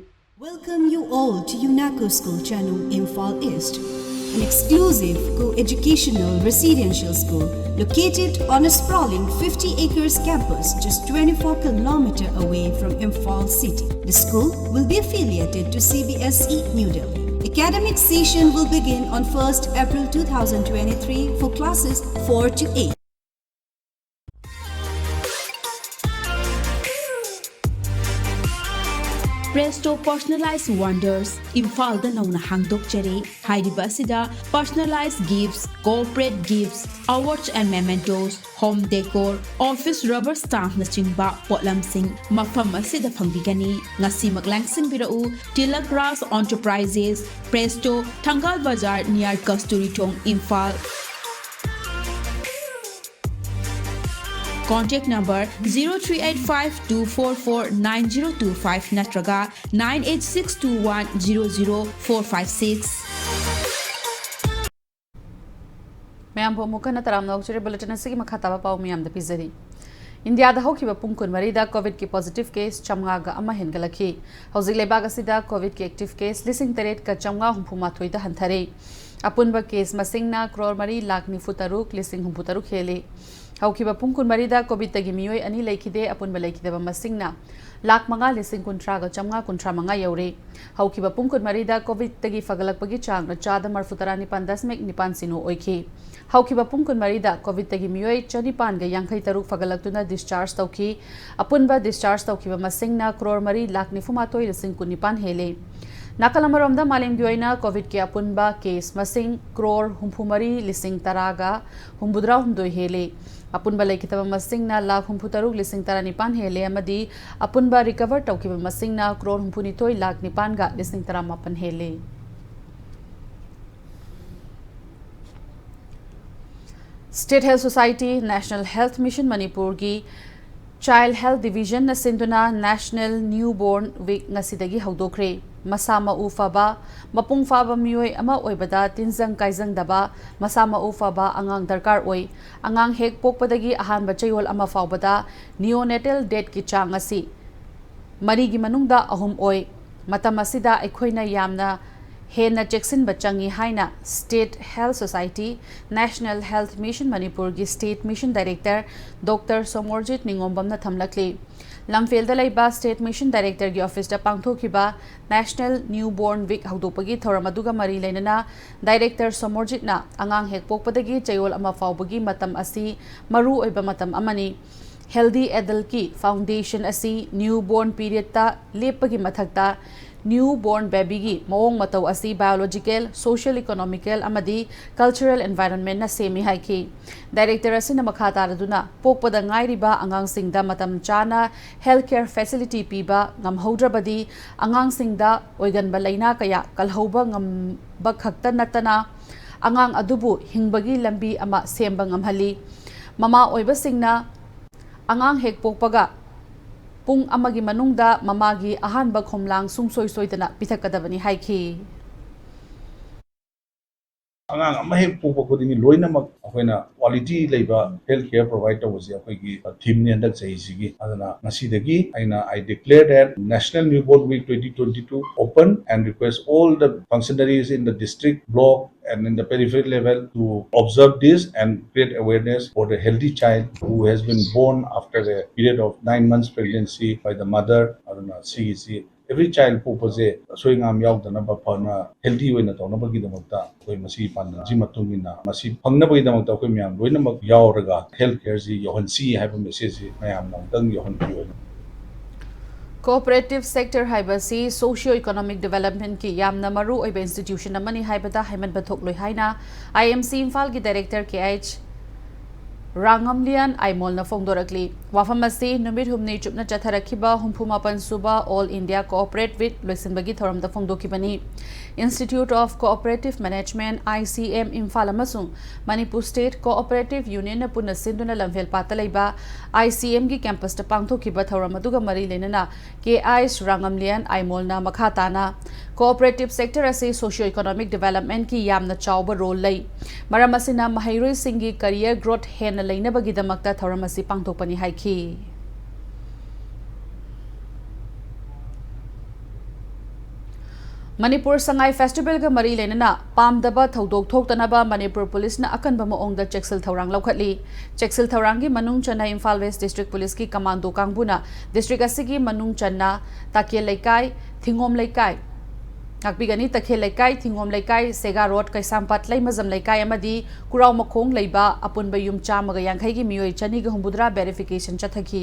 Welcome you all to UNACO School Chanung, Imphal East, an exclusive co-educational residential school located on a sprawling fifty acres campus just twenty-four kilometer away from Imphal city. The school will be affiliated to C B S E New Delhi. Academic session will begin on first April two thousand twenty-three for classes four to eight. Presto Personalized Wonders, ꯏꯝꯐꯥꯜꯗ ꯅꯧꯅ ꯍꯥꯡꯗꯣꯛꯆꯔꯦ꯫ ꯍꯥꯏꯔꯤꯕ ꯑꯁꯤꯗ personalized gifts, corporate gifts, awards and mementos, home decor, office rubber stampꯅꯆꯤꯡꯕ ꯄꯣꯠꯂꯝꯁꯤꯡ ꯃꯐꯝ ꯑꯁꯤꯗ ꯐꯪꯕꯤꯒꯅꯤ꯫ ꯉꯁꯤꯃꯛ ꯂꯥꯡꯁꯤꯟꯕꯤꯔꯛꯎ꯫ Tilak Raj Enterprises, Presto, ꯊꯪꯒꯥꯜ ꯕꯖꯥꯔ, near ꯀꯁꯇꯨꯔꯤ ꯊꯣꯡ, Imphal. Contact number zero three eight five two four four nine zero two five ꯅꯠꯇ꯭ꯔꯒ nine eight six two one zero zero four five six꯫ ꯃꯌꯥꯝꯕꯨ ꯑꯃꯨꯛ ꯍꯟꯅ ꯇꯔꯥꯝꯅ ꯑꯣꯛꯆꯔꯤ꯫ Bulletin ꯑꯁꯤꯒꯤ ꯃꯈꯥ ꯇꯥꯕ ꯄꯥꯎ ꯃꯌꯥꯝꯗ ꯄꯤꯖꯔꯤ꯫ ꯏꯟꯗꯤꯌꯥꯗ ꯍꯧꯈꯤꯕ ꯄꯨꯡ ꯀꯨꯟꯃꯔꯤꯗ ꯀꯣꯚꯤꯗꯀꯤ positive case ꯆꯥꯝꯃꯉꯥꯒ ꯑꯃ ꯍꯦꯟꯒꯠꯂꯛꯈꯤ꯫ ꯍꯧꯖꯤꯛ ꯂꯩꯕꯥꯛ ꯑꯁꯤꯗ ꯀꯣꯚꯤꯗꯀꯤ active case ꯂꯤꯁꯤꯡ ꯇꯔꯦꯠꯀ ꯆꯥꯝꯃꯉꯥ ꯍꯨꯝꯐꯨ ꯃꯥꯊꯣꯏꯗ ꯍꯟꯊꯔꯦ꯫ ꯑꯄꯨꯟꯕ case ꯃꯁꯤꯡꯅ ꯀ꯭ꯔꯣꯔ ꯃꯔꯤ ꯂꯥꯈ ꯅꯤꯐꯨ ꯇꯔꯨꯛ ꯂꯤꯁꯤꯡ ꯍꯨꯝꯐꯨ ꯇꯔꯨꯛ ꯍꯦꯜꯂꯤ꯫ ꯍꯧꯈꯤꯕ ꯄꯨꯡ ꯀꯨꯟꯃꯔꯤꯗ ꯀꯣꯚꯤꯗꯇꯒꯤ ꯃꯤꯑꯣꯏ ꯑꯅꯤ ꯂꯩꯈꯤꯗꯦ꯫ ꯑꯄꯨꯟꯕ ꯂꯩꯈꯤꯗꯕ ꯃꯁꯤꯡꯅ ꯂꯥꯈ ꯃꯉꯥ ꯂꯤꯁꯤꯡ ꯀꯨꯟꯊ꯭ꯔꯥꯒ ꯆꯥꯝꯃꯉꯥ ꯀꯨꯟꯊ꯭ꯔꯥ ꯃꯉꯥ ꯌꯧꯔꯦ꯫ ꯍꯧꯈꯤꯕ ꯄꯨꯡ ꯀꯨꯟꯃꯔꯤꯗ ꯀꯣꯚꯤꯗꯇꯒꯤ ꯐꯒꯠꯂꯛꯄꯒꯤ ꯆꯥꯡꯅ ꯆꯥꯗ ꯃꯔꯐꯨ ꯇꯔꯥ ꯅꯤꯄꯥꯟ ꯗꯁꯃꯤꯛ ꯅꯤꯄꯥꯟ ꯁꯤꯅꯣ ꯑꯣꯏꯈꯤ꯫ ꯍꯧꯈꯤꯕ ꯄꯨꯡ ꯀꯨꯟꯃꯔꯤꯗ ꯀꯣꯚꯤꯗꯇꯒꯤ ꯃꯤꯑꯣꯏ ꯆꯅꯤꯄꯥꯟꯒ ꯌꯥꯡꯈꯩ ꯇꯔꯨꯛ ꯐꯒꯠꯂꯛꯇꯨꯅ discharge ꯇꯧꯈꯤ꯫ ꯑꯄꯨꯟꯕ discharge ꯇꯧꯈꯤꯕ ꯃꯁꯤꯡꯅ ꯀ꯭ꯔꯣꯔ ꯃꯔꯤ ꯂꯥꯈ ꯅꯤꯐꯨ ꯃꯥꯊꯣꯏ ꯂꯤꯁꯤꯡ ꯀꯨꯟ ꯅꯤꯄꯥꯟ ꯍꯦꯜꯂꯦ꯫ ꯅꯥꯀꯜ ꯑꯃꯔꯣꯝꯗ, ꯃꯥꯂꯦꯝꯒꯤ ꯑꯣꯏꯅ ꯀꯣꯚꯤꯗꯀꯤ ꯑꯄꯨꯟꯕ case ꯃꯁꯤꯡ ꯀ꯭ꯔꯣꯔ ꯍꯨꯝꯐꯨ ꯃꯔꯤ ꯂꯤꯁꯤꯡ ꯇꯔꯥꯒ ꯍꯨꯝꯐꯨꯇꯔꯥ ꯍꯨꯝꯗꯣꯏ ꯍꯦꯜꯂꯦ꯫ ꯑꯄꯨꯟꯕ ꯂꯩꯈꯤꯗꯕ ꯃꯁꯤꯡꯅ ꯂꯥꯈ ꯍꯨꯝꯐꯨ ꯇꯔꯨꯛ ꯂꯤꯁꯤꯡ ꯇꯔꯥ ꯅꯤꯄꯥꯟ ꯍꯦꯜꯂꯦ ꯑꯃꯗꯤ ꯑꯄꯨꯟꯕ recover ꯇꯧꯈꯤꯕ ꯃꯁꯤꯡꯅ ꯀ꯭ꯔꯣꯔ ꯍꯨꯝꯐꯨꯅꯤꯊꯣꯏ ꯂꯥꯈ ꯅꯤꯄꯥꯟꯒ ꯂꯤꯁꯤꯡ ꯇꯔꯥꯃꯥꯄꯟ ꯍꯦꯜꯂꯦ꯫ State Health Society, National Health Mission ꯃꯅꯤꯄꯨꯔꯒꯤ Child Health Divisionꯅ ꯁꯤꯟꯗꯨꯅ National Newborn Week ꯉꯁꯤꯗꯒꯤ ꯍꯧꯗꯣꯛꯈ꯭ꯔꯦ꯫ ꯃꯁꯥ ꯃꯎ ꯐꯕ, ꯃꯄꯨꯡ ꯐꯥꯕ ꯃꯤꯑꯣꯏ ꯑꯃ ꯑꯣꯏꯕꯗ ꯇꯤꯟꯖꯪ ꯀꯥꯏꯖꯪꯗꯕ, ꯃꯁꯥ ꯃꯎ ꯐꯕ ꯑꯉꯥꯡ ꯗꯔꯀꯥꯔ ꯑꯣꯏ꯫ ꯑꯉꯥꯡ ꯍꯦꯛ ꯄꯣꯛꯄꯗꯒꯤ ꯑꯍꯥꯟꯕ ꯆꯌꯣꯜ ꯑꯃ ꯐꯥꯎꯕꯗ neonatal deathꯀꯤ ꯆꯥꯡ ꯑꯁꯤ ꯃꯔꯤꯒꯤ ꯃꯅꯨꯡꯗ ꯑꯍꯨꯝ ꯑꯣꯏ꯫ ꯃꯇꯝ ꯑꯁꯤꯗ ꯑꯩꯈꯣꯏꯅ ꯌꯥꯝꯅ ꯍꯦꯟꯅ ꯆꯦꯛꯁꯤꯟꯕ ꯆꯪꯏ ꯍꯥꯏꯅ State Health Society, National Health Mission ꯃꯅꯤꯄꯨꯔꯒꯤ State Mission Director Doctor Somorjit ꯅꯤꯉꯣꯝꯕꯝꯅ ꯊꯝꯂꯛꯂꯤ꯫ ꯂꯝꯐꯦꯜꯗ ꯂꯩꯕ State Mission Directorꯒꯤ officeꯇ ꯄꯥꯡꯊꯣꯛꯈꯤꯕ National Newborn Week ꯍꯧꯗꯣꯛꯄꯒꯤ ꯊꯧꯔꯝ ꯑꯗꯨꯒ ꯃꯔꯤ ꯂꯩꯅꯅ Director ꯁꯣꯃꯣꯔꯖꯤꯠꯅ ꯑꯉꯥꯡ ꯍꯦꯛ ꯄꯣꯛꯄꯗꯒꯤ ꯆꯌꯣꯜ ꯑꯃ ꯐꯥꯎꯕꯒꯤ ꯃꯇꯝ ꯑꯁꯤ ꯃꯔꯨ ꯑꯣꯏꯕ ꯃꯇꯝ ꯑꯃꯅꯤ꯫ Healthy Adultꯀꯤ foundation ꯑꯁꯤ newborn periodꯇ ꯂꯦꯞꯄꯒꯤ ꯃꯊꯛꯇ, newborn babyꯒꯤ ꯃꯑꯣꯡ ꯃꯇꯧ ꯑꯁꯤ biological, social, economical ꯑꯃꯗꯤ cultural environmentꯅ ꯁꯦꯝꯃꯤ ꯍꯥꯏꯈꯤ꯫ Director ꯑꯁꯤꯅ ꯃꯈꯥ ꯇꯥꯔꯗꯨꯅ, ꯄꯣꯛꯄꯗ ꯉꯥꯏꯔꯤꯕ ꯑꯉꯥꯡꯁꯤꯡꯗ ꯃꯇꯝ ꯆꯥꯅ health care facility ꯄꯤꯕ ꯉꯝꯍꯧꯗ꯭ꯔꯕꯗꯤ, ꯑꯉꯥꯡꯁꯤꯡꯗ ꯑꯣꯏꯒꯟꯕ ꯂꯥꯏꯅꯥ ꯀꯌꯥ ꯀꯜꯍꯧꯕ ꯉꯝꯕ ꯈꯛꯇ ꯅꯠꯇꯅ, ꯑꯉꯥꯡ ꯑꯗꯨꯕꯨ ꯍꯤꯡꯕꯒꯤ ꯂꯝꯕꯤ ꯑꯃ ꯁꯦꯝꯕ ꯉꯝꯍꯜꯂꯤ꯫ ꯃꯃꯥ ꯑꯣꯏꯕꯁꯤꯡꯅ ꯑꯉꯥꯡ ꯍꯦꯛ ꯄꯣꯛꯄꯒ ꯄꯨꯡ ꯑꯃꯒꯤ ꯃꯅꯨꯡꯗ ꯃꯃꯥꯒꯤ ꯑꯍꯥꯟꯕ ꯈꯣꯝꯂꯥꯡ ꯁꯨꯡꯁꯣꯏ ꯁꯣꯏꯗꯅ ꯄꯤꯊꯛꯀꯗꯕꯅꯤ ꯍꯥꯏꯈꯤ꯫ ꯑꯉꯥꯡ ꯑꯃ ꯍꯦꯛ ꯄꯣꯛꯄ ꯈꯨꯗꯤꯡꯒꯤ ꯂꯣꯏꯅꯃꯛ ꯑꯩꯈꯣꯏꯅ quality ꯂꯩꯕ health care provide ꯇꯧꯕꯁꯦ ꯑꯩꯈꯣꯏꯒꯤ themeꯅꯤ ꯍꯟꯗꯛ ꯆꯍꯤꯁꯤꯒꯤ꯫ ꯑꯗꯨꯅ ꯉꯁꯤꯗꯒꯤ ꯑꯩꯅ, I declare that National Newborn Week twenty twenty-two open and request all the functionaries in the district, block and in the periphery level to observe this and create awareness for the healthy child who has been born after a period of nine months pregnancy by the mother. ꯑꯗꯨꯅ ꯁꯤꯒꯤꯁꯤ every child ꯄꯣꯛꯄꯁꯦ ꯑꯁꯣꯏ ꯑꯉꯥꯝ ꯌꯥꯎꯗꯅꯕ, ꯐꯅ healthy ꯑꯣꯏꯅ ꯇꯧꯅꯕꯒꯤꯗꯃꯛꯇ ꯑꯩꯈꯣꯏ ꯃꯁꯤꯒꯤ ꯄꯥꯟꯗꯝꯁꯤ ꯃꯇꯨꯡ ꯏꯟꯅ ꯃꯁꯤ ꯐꯪꯅꯕꯒꯤꯗꯃꯛꯇ ꯑꯩꯈꯣꯏ ꯃꯌꯥꯝ ꯂꯣꯏꯅꯃꯛ ꯌꯥꯎꯔꯒ health careꯁꯤ ꯌꯧꯍꯟꯁꯤ ꯍꯥꯏꯕ messageꯁꯤ ꯃꯌꯥꯝꯅ ꯑꯃꯨꯛꯇꯪ ꯌꯧꯍꯟꯕꯤꯌꯨ ꯍꯥꯏꯅ꯫ Cooperative sector ꯍꯥꯏꯕꯁꯤ socio economic developmentꯀꯤ ꯌꯥꯝꯅ ꯃꯔꯨ ꯑꯣꯏꯕ institution ꯑꯃꯅꯤ ꯍꯥꯏꯕꯗ ꯍꯥꯏꯃꯟꯕ ꯊꯣꯛꯂꯣꯏ ꯍꯥꯏꯅ IMC ꯏꯝꯐꯥꯜꯒꯤ Director ꯀꯦ ꯑꯩꯆ ꯔꯥꯉꯝꯂꯤꯌꯥꯟ ꯑꯥꯏꯃꯣꯜꯅ ꯐꯣꯡꯗꯣꯔꯛꯂꯤ꯫ ꯋꯥꯐꯝ ꯑꯁꯤ ꯅꯨꯃꯤꯠ ꯍꯨꯝꯅꯤ ꯆꯨꯞꯅ ꯆꯠꯊꯔꯛꯈꯤꯕ ꯍꯨꯝꯐꯨ ꯃꯥꯄꯟ ꯁꯨꯕ All India Cooperate Week ꯂꯣꯏꯁꯤꯟꯕꯒꯤ ꯊꯧꯔꯝꯗ ꯐꯣꯡꯗꯣꯛꯈꯤꯕꯅꯤ꯫ Institute of Cooperative Management, ICM, Imphal ꯑꯃꯁꯨꯡ ꯃꯅꯤꯄꯨꯔ State Cooperative Unionꯅ ꯄꯨꯟꯅ ꯁꯤꯟꯗꯨꯅ ꯂꯝꯐꯦꯜ ꯄꯥꯠꯇ ꯂꯩꯕ ICMꯒꯤ campusꯇ ꯄꯥꯡꯊꯣꯛꯈꯤꯕ ꯊꯧꯔꯝ ꯑꯗꯨꯒ ꯃꯔꯤ ꯂꯩꯅꯅ ꯀꯦ ꯑꯩꯆ ꯔꯥꯉꯝꯂꯤꯌꯥꯟ ꯑꯥꯏꯃꯣꯜꯅ ꯃꯈꯥ ꯇꯥꯅ, cooperative sector ꯑꯁꯤ socio economic developmentꯀꯤ ꯌꯥꯝꯅ ꯆꯥꯎꯕ role ꯂꯩ꯫ ꯃꯔꯝ ꯑꯁꯤꯅ ꯃꯍꯩꯔꯣꯏꯁꯤꯡꯒꯤ career growth ꯍꯦꯟꯅ ꯂꯩꯅꯕꯒꯤꯗꯃꯛꯇ ꯊꯧꯔꯝ ꯑꯁꯤ ꯄꯥꯡꯊꯣꯛꯄꯅꯤ ꯍꯥꯏꯈꯤ꯫ ꯃꯅꯤꯄꯨꯔ ꯁꯉꯥꯏ ꯐꯦꯁꯇꯤꯚꯦꯜꯒ ꯃꯔꯤ ꯂꯩꯅꯅ ꯄꯥꯝꯗꯕ ꯊꯧꯗꯣꯛ ꯊꯣꯛꯇꯅꯕ ꯃꯅꯤꯄꯨꯔ ꯄꯨꯂꯤꯁꯅ ꯑꯀꯟꯕ ꯃꯑꯣꯡꯗ ꯆꯦꯛꯁꯤꯜ ꯊꯧꯔꯥꯡ ꯂꯧꯈꯠꯂꯤ꯫ ꯆꯦꯛꯁꯤꯜ ꯊꯧꯔꯥꯡꯒꯤ ꯃꯅꯨꯡ ꯆꯟꯅ ꯏꯝꯐꯥꯜ ꯋꯦꯁ ꯗꯤꯁꯇ꯭ꯔꯤꯛ ꯄꯨꯂꯤꯁꯀꯤ ꯀꯃꯥꯟꯗꯣ ꯀꯥꯡꯕꯨꯅ ꯗꯤꯁꯇ꯭ꯔꯤꯛ ꯑꯁꯤꯒꯤ ꯃꯅꯨꯡ ꯆꯟꯅ ꯇꯥꯀꯦꯜ ꯂꯩꯀꯥꯏ, ꯊꯤꯡꯉꯣꯝ ꯂꯩꯀꯥꯏ, ꯉꯥꯛꯄꯤꯒꯅꯤ, ꯇꯈꯦꯜ ꯂꯩꯀꯥꯏ, ꯊꯤꯡꯉꯣꯝ ꯂꯩꯀꯥꯏ, ꯁꯦꯒꯥ ꯔꯣꯗ, ꯀꯩꯁꯥꯝꯄꯥꯠ, ꯂꯩꯃꯖꯝ ꯂꯩꯀꯥꯏ ꯑꯃꯗꯤ ꯀꯨꯔꯥꯎ ꯃꯈꯣꯡ ꯂꯩꯕ ꯑꯄꯨꯟꯕ ꯌꯨꯝ ꯆꯥꯝꯃꯒ ꯌꯥꯡꯈꯩꯒꯤ ꯃꯤꯑꯣꯏ ꯆꯅꯤꯒ ꯍꯨꯝꯐꯨꯇꯔꯥ ꯚꯦꯔꯤꯐꯤꯀꯦꯁꯟ ꯆꯠꯊꯈꯤ꯫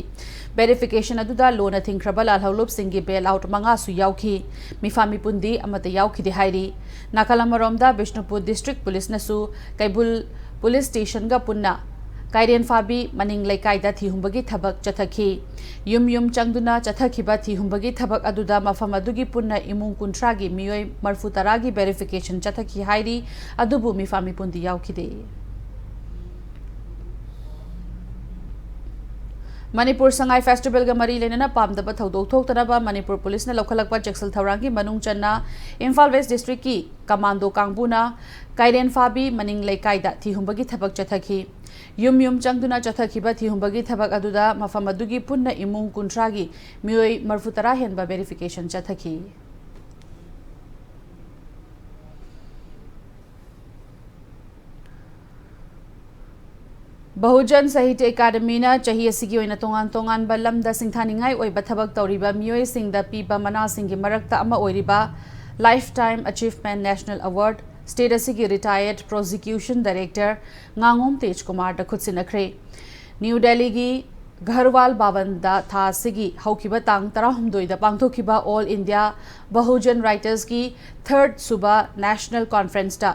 ꯚꯦꯔꯤꯐꯤꯀꯦꯁꯟ ꯑꯗꯨꯗ ꯂꯣꯟꯅ ꯊꯤꯡꯈ꯭ꯔꯕ ꯂꯥꯜꯍꯧꯂꯨꯞꯁꯤꯡꯒꯤ ꯕꯦꯜ ꯑꯥꯎꯠ ꯃꯉꯥꯁꯨ ꯌꯥꯎꯈꯤ꯫ ꯃꯤꯐꯥ ꯃꯤꯄꯨꯟꯗꯤ ꯑꯃꯠꯇ ꯌꯥꯎꯈꯤꯗꯦ ꯍꯥꯏꯔꯤ꯫ ꯅꯥꯀꯜ ꯑꯃꯔꯣꯝꯗ ꯕꯤꯁꯅꯨꯄꯨꯔ ꯗꯤꯁꯇ꯭ꯔꯤꯛ ꯄꯨꯂꯤꯁꯅꯁꯨ ꯀꯩꯕꯨꯜ ꯄꯨꯂꯤꯁ ꯁ꯭ꯇꯦꯁꯟꯒ ꯄꯨꯟꯅ ꯀꯥꯏꯔꯦꯟꯐꯥꯕꯤ ꯃꯅꯤꯡ ꯂꯩꯀꯥꯏꯗ ꯊꯤꯍꯨꯝꯕꯒꯤ ꯊꯕꯛ ꯆꯠꯊꯈꯤ꯫ ꯌꯨꯝ ꯌꯨꯝ ꯆꯪꯗꯨꯅ ꯆꯠꯊꯈꯤꯕ ꯊꯤꯍꯨꯝꯕꯒꯤ ꯊꯕꯛ ꯑꯗꯨꯗ ꯃꯐꯝ ꯑꯗꯨꯒꯤ ꯄꯨꯟꯅ ꯏꯃꯨꯡ ꯀꯨꯟꯊ꯭ꯔꯥꯒꯤ ꯃꯤꯑꯣꯏ ꯃꯔꯐꯨ ꯇꯔꯥꯒꯤ ꯚꯦꯔꯤꯐꯤꯀꯦꯁꯟ ꯆꯠꯊꯈꯤ ꯍꯥꯏꯔꯤ꯫ ꯑꯗꯨꯕꯨ ꯃꯤꯐꯥ ꯃꯤꯄꯨꯟꯗꯤ ꯌꯥꯎꯈꯤꯗꯦ꯫ ꯃꯅꯤꯄꯨꯔ ꯁꯉꯥꯏ ꯐꯦꯁꯇꯤꯚꯦꯜꯒ ꯃꯔꯤ ꯂꯩꯅꯅ ꯄꯥꯝꯗꯕ ꯊꯧꯗꯣꯛ ꯊꯣꯛꯇꯅꯕ ꯃꯅꯤꯄꯨꯔ ꯄꯨꯂꯤꯁꯅ ꯂꯧꯈꯠꯂꯛꯄ ꯆꯦꯛꯁꯤꯜ ꯊꯧꯔꯥꯡꯒꯤ ꯃꯅꯨꯡ ꯆꯟꯅ ꯏꯝꯐꯥꯜ ꯋꯦꯁ ꯗꯤꯁꯇ꯭ꯔꯤꯛꯀꯤ ꯀꯃꯥꯟꯗꯣ ꯀꯥꯡꯕꯨꯅ ꯀꯥꯏꯔꯦꯟꯐꯥꯕꯤ ꯃꯅꯤꯡ ꯂꯩꯀꯥꯏꯗ ꯊꯤꯍꯨꯝꯕꯒꯤ ꯊꯕꯛ ꯆꯠꯊꯈꯤ꯫ ꯌꯨꯝ ꯌꯨꯝ ꯆꯪꯗꯨꯅ ꯆꯠꯊꯈꯤꯕ ꯊꯤꯍꯨꯝꯕꯒꯤ ꯊꯕꯛ ꯑꯗꯨꯗ ꯃꯐꯝ ꯑꯗꯨꯒꯤ ꯄꯨꯟꯅ ꯏꯃꯨꯡ ꯀꯨꯟꯊ꯭ꯔꯥꯒꯤ ꯃꯤꯑꯣꯏ ꯃꯔꯐꯨ ꯇꯔꯥ ꯍꯦꯟꯕ ꯚꯦꯔꯤꯐꯤꯀꯦꯁꯟ ꯆꯠꯊꯈꯤ꯫ ꯕꯍꯨꯖꯟ ꯁꯥꯍꯤꯇ꯭ꯌ ꯑꯦꯀꯥꯗꯃꯤꯅ ꯆꯍꯤ ꯑꯁꯤꯒꯤ ꯑꯣꯏꯅ ꯇꯣꯉꯥꯟ ꯇꯣꯉꯥꯟꯕ ꯂꯝꯗ ꯁꯤꯡꯊꯥꯅꯤꯡꯉꯥꯏ ꯑꯣꯏꯕ ꯊꯕꯛ ꯇꯧꯔꯤꯕ ꯃꯤꯑꯣꯏꯁꯤꯡꯗ ꯄꯤꯕ ꯃꯅꯥꯁꯤꯡꯒꯤ ꯃꯔꯛꯇ ꯑꯃ ꯑꯣꯏꯔꯤꯕ Lifetime Achievement National Award state ꯑꯁꯤꯒꯤ ꯔꯤꯇꯥꯌꯔꯗ ꯄ꯭ꯔꯣꯁꯤꯀ꯭ꯌꯨꯁꯟ ꯗꯥꯏꯔꯦꯛꯇꯔ ꯉꯥꯉꯣꯝ ꯇꯦꯖ ꯀꯨꯃꯥꯔꯗ ꯈꯨꯠꯁꯤꯟꯅꯈ꯭ꯔꯦ꯫ ꯅ꯭ꯌꯨ ꯗꯦꯜꯂꯤꯒꯤ ꯘꯔꯋꯥꯜ ꯚꯕꯟꯗ ꯊꯥ ꯑꯁꯤꯒꯤ ꯍꯧꯈꯤꯕ ꯇꯥꯡ ꯇꯔꯥꯍꯨꯝꯗꯣꯏꯗ ꯄꯥꯡꯊꯣꯛꯈꯤꯕ ꯑꯣꯜ ꯏꯟꯗꯤꯌꯥ ꯕꯍꯨꯖꯟ ꯔꯥꯏꯇꯔꯁꯀꯤ ꯊꯔꯗ ꯁꯨꯕ ꯅꯦꯁꯅꯦꯜ ꯀꯣꯟꯐ꯭ꯔꯦꯟꯁꯇ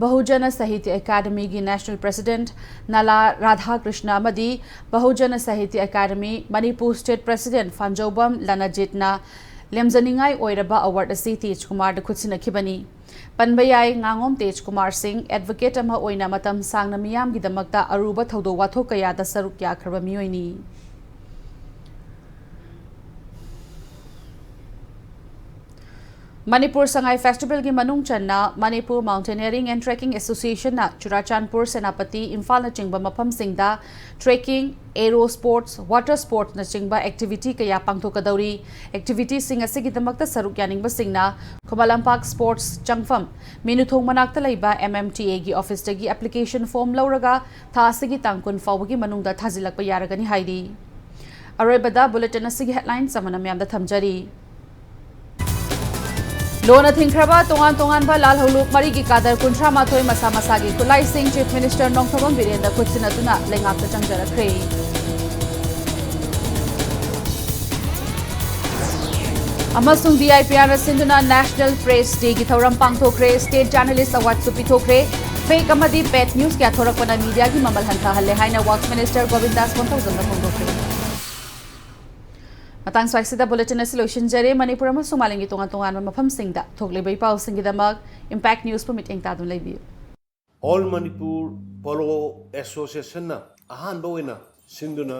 ꯕꯍꯨꯖꯅ ꯁꯥꯍꯤꯇ꯭ꯌ ꯑꯦꯀꯥꯗꯃꯤꯒꯤ ꯅꯦꯁꯅꯦꯜ ꯄ꯭ꯔꯁꯤꯗꯦꯟꯠ ꯅꯂꯥ ꯔꯥꯙꯥꯀ꯭ꯔꯤꯁꯅ ꯑꯃꯗꯤ ꯕꯍꯨꯖꯅ ꯁꯥꯍꯤꯇ꯭ꯌ ꯑꯦꯀꯥꯗꯃꯤ ꯃꯅꯤꯄꯨꯔ ꯁ꯭ꯇꯦꯠ ꯄ꯭ꯔꯁꯤꯗꯦꯟꯠ ꯐꯥꯟꯖꯧꯕꯝ ꯂꯅꯖꯤꯠꯅ ꯂꯦꯝꯖꯅꯤꯡꯉꯥꯏ ꯑꯣꯏꯔꯕ ꯑꯦꯋꯥꯔꯗ ꯑꯁꯤ ꯇꯦꯖ ꯀꯨꯃꯥꯔꯗ ꯈꯨꯠꯁꯤꯟꯅꯈꯤꯕꯅꯤ꯫ ꯄꯟꯕ ꯌꯥꯏ, ꯉꯥꯉꯣꯝ ꯇꯦꯖ ꯀꯨꯃꯥꯔ ꯁꯤꯡ ꯑꯦꯗꯚꯣꯀꯦꯠ ꯑꯃ ꯑꯣꯏꯅ ꯃꯇꯝ ꯁꯥꯡꯅ ꯃꯤꯌꯥꯝꯒꯤꯗꯃꯛꯇ ꯑꯔꯨꯕ ꯊꯧꯗꯣꯛ ꯋꯥꯊꯣꯛ ꯀꯌꯥꯗ ꯁꯔꯨꯛ ꯌꯥꯈ꯭ꯔꯕ ꯃꯤꯑꯣꯏꯅꯤ꯫ ꯃꯅꯤꯄꯨꯔ ꯁꯉꯥꯏ ꯐꯦꯁꯇꯤꯚꯦꯜꯒꯤ ꯃꯅꯨꯡ ꯆꯟꯅ ꯃꯅꯤꯄꯨꯔ ꯃꯥꯎꯟꯇꯦꯅꯤꯌꯔꯤꯡ ꯑꯦꯟ ꯇ꯭ꯔꯦꯛꯀꯤꯡ ꯑꯦꯁꯣꯁꯤꯌꯦꯁꯟꯅ ꯆꯨꯔꯥꯆꯥꯟꯄꯨꯔ, ꯁꯦꯅꯥꯄꯇꯤ, ꯏꯝꯐꯥꯜꯅꯆꯤꯡꯕ ꯃꯐꯝꯁꯤꯡꯗ ꯇ꯭ꯔꯦꯛꯀꯤꯡ, ꯑꯦꯔꯣ ꯁ꯭ꯄꯣꯔꯠꯁ, ꯋꯥꯇꯔ ꯁ꯭ꯄꯣꯔꯠꯁꯅꯆꯤꯡꯕ ꯑꯦꯛꯇꯤꯚꯤꯇꯤ ꯀꯌꯥ ꯄꯥꯡꯊꯣꯛꯀꯗꯧꯔꯤ꯫ ꯑꯦꯛꯇꯤꯚꯤꯇꯤꯁꯤꯡ ꯑꯁꯤꯒꯤꯗꯃꯛꯇ ꯁꯔꯨꯛ ꯌꯥꯅꯤꯡꯕꯁꯤꯡꯅ ꯈꯨꯃꯟ ꯂꯝꯄꯥꯛ ꯁ꯭ꯄꯣꯔꯠꯁ ꯆꯪꯐꯝ ꯃꯤꯅꯨꯊꯣꯡ ꯃꯅꯥꯛꯇ ꯂꯩꯕ ꯑꯦꯝ ꯑꯦꯝ ꯇꯤ ꯑꯦꯒꯤ ꯑꯣꯐꯤꯁꯇꯒꯤ ꯑꯦꯄ꯭ꯂꯤꯀꯦꯁꯟ ꯐꯣꯔꯝ ꯂꯧꯔꯒ ꯊꯥ ꯑꯁꯤꯒꯤ ꯇꯥꯡ ꯀꯨꯟ ꯐꯥꯎꯕꯒꯤ ꯃꯅꯨꯡꯗ ꯊꯥꯖꯤꯜꯂꯛꯄ ꯌꯥꯔꯒꯅꯤ ꯍꯥꯏꯔꯤ꯫ ꯑꯔꯣꯏꯕꯗ ꯕꯨꯂꯦꯇꯤꯟ ꯑꯁꯤꯒꯤ ꯍꯦꯗꯂꯥꯏꯟꯁ ꯑꯃꯅ ꯃꯌꯥꯝꯗ ꯊꯝꯖꯔꯤ꯫ ꯂꯣꯟꯅ ꯊꯤꯡꯈ꯭ꯔꯕ ꯇꯣꯉꯥꯟ ꯇꯣꯉꯥꯟꯕ ꯂꯥꯜꯍꯧꯂꯨꯞ ꯃꯔꯤꯒꯤ ꯀꯥꯗꯔ ꯀꯨꯟꯊ꯭ꯔꯥ ꯃꯥꯊꯣꯏ ꯃꯁꯥ ꯃꯁꯥꯒꯤ ꯈꯨꯠꯂꯥꯏꯁꯤꯡ ꯆꯤꯐ ꯃꯤꯅꯤꯁꯇꯔ ꯅꯣꯡꯊꯣꯝꯕꯝ ꯕꯤꯔꯦꯟꯗ ꯈꯨꯠꯁꯤꯟꯅꯗꯨꯅ ꯂꯩꯉꯥꯛꯇ ꯆꯪꯖꯔꯛꯈ꯭ꯔꯦ꯫ ꯑꯃꯁꯨꯡ ꯗꯤ ꯑꯥꯏ ꯄꯤ ꯑꯥꯔꯅ ꯁꯤꯟꯗꯨꯅ ꯅꯦꯁꯅꯦꯜ ꯄ꯭ꯔꯦꯁ ꯗꯦꯒꯤ ꯊꯧꯔꯝ ꯄꯥꯡꯊꯣꯛꯈ꯭ꯔꯦ꯫ State journalist ꯑꯦꯋꯥꯔꯗꯁꯨ ꯄꯤꯊꯣꯛꯈ꯭ꯔꯦ꯫ ꯐꯦꯛ ꯑꯃꯗꯤ ꯄꯦꯠ ꯅ꯭ꯌꯨꯁ ꯀꯌꯥ ꯊꯣꯔꯛꯄꯅ ꯃꯤꯗꯤꯌꯥꯒꯤ ꯃꯃꯜ ꯍꯟꯊꯍꯜꯂꯦ ꯍꯥꯏꯅ ꯋꯥꯛꯁ ꯃꯤꯅꯤꯁꯇꯔ ꯒꯣꯕꯤꯟꯗꯥꯁ ꯀꯣꯟꯊꯧꯖꯝꯅ ꯐꯣꯡꯗꯣꯛꯈ꯭ꯔꯦ꯫ ꯃꯇꯥꯡ ꯁ꯭ꯋꯥꯏꯁꯤꯗ ꯕꯨꯂꯦꯇꯤꯟ ꯑꯁꯤ ꯂꯣꯏꯁꯤꯟꯖꯔꯦ꯫ ꯃꯅꯤꯄꯨꯔ ꯑꯃꯁꯨꯡ ꯃꯥꯂꯦꯝꯒꯤ ꯇꯣꯉꯥꯟ ꯇꯣꯉꯥꯟꯕ ꯃꯐꯝꯁꯤꯡꯗ ꯊꯣꯛꯂꯤꯕ ꯏ ꯄꯥꯎꯁꯤꯡꯒꯤꯗꯃꯛ ꯏꯝꯄꯦꯛ ꯅ꯭ꯌꯨꯁꯄꯨ ꯃꯤꯠꯌꯦꯡ ꯇꯥꯗꯨꯅ ꯂꯩꯕꯤꯌꯨ꯫ ꯑꯣꯜ ꯃꯅꯤꯄꯨꯔ ꯄꯣꯂꯣ ꯑꯦꯁꯣꯁꯤꯌꯦꯁꯟꯅ ꯑꯍꯥꯟꯕ ꯑꯣꯏꯅ ꯁꯤꯟꯗꯨꯅ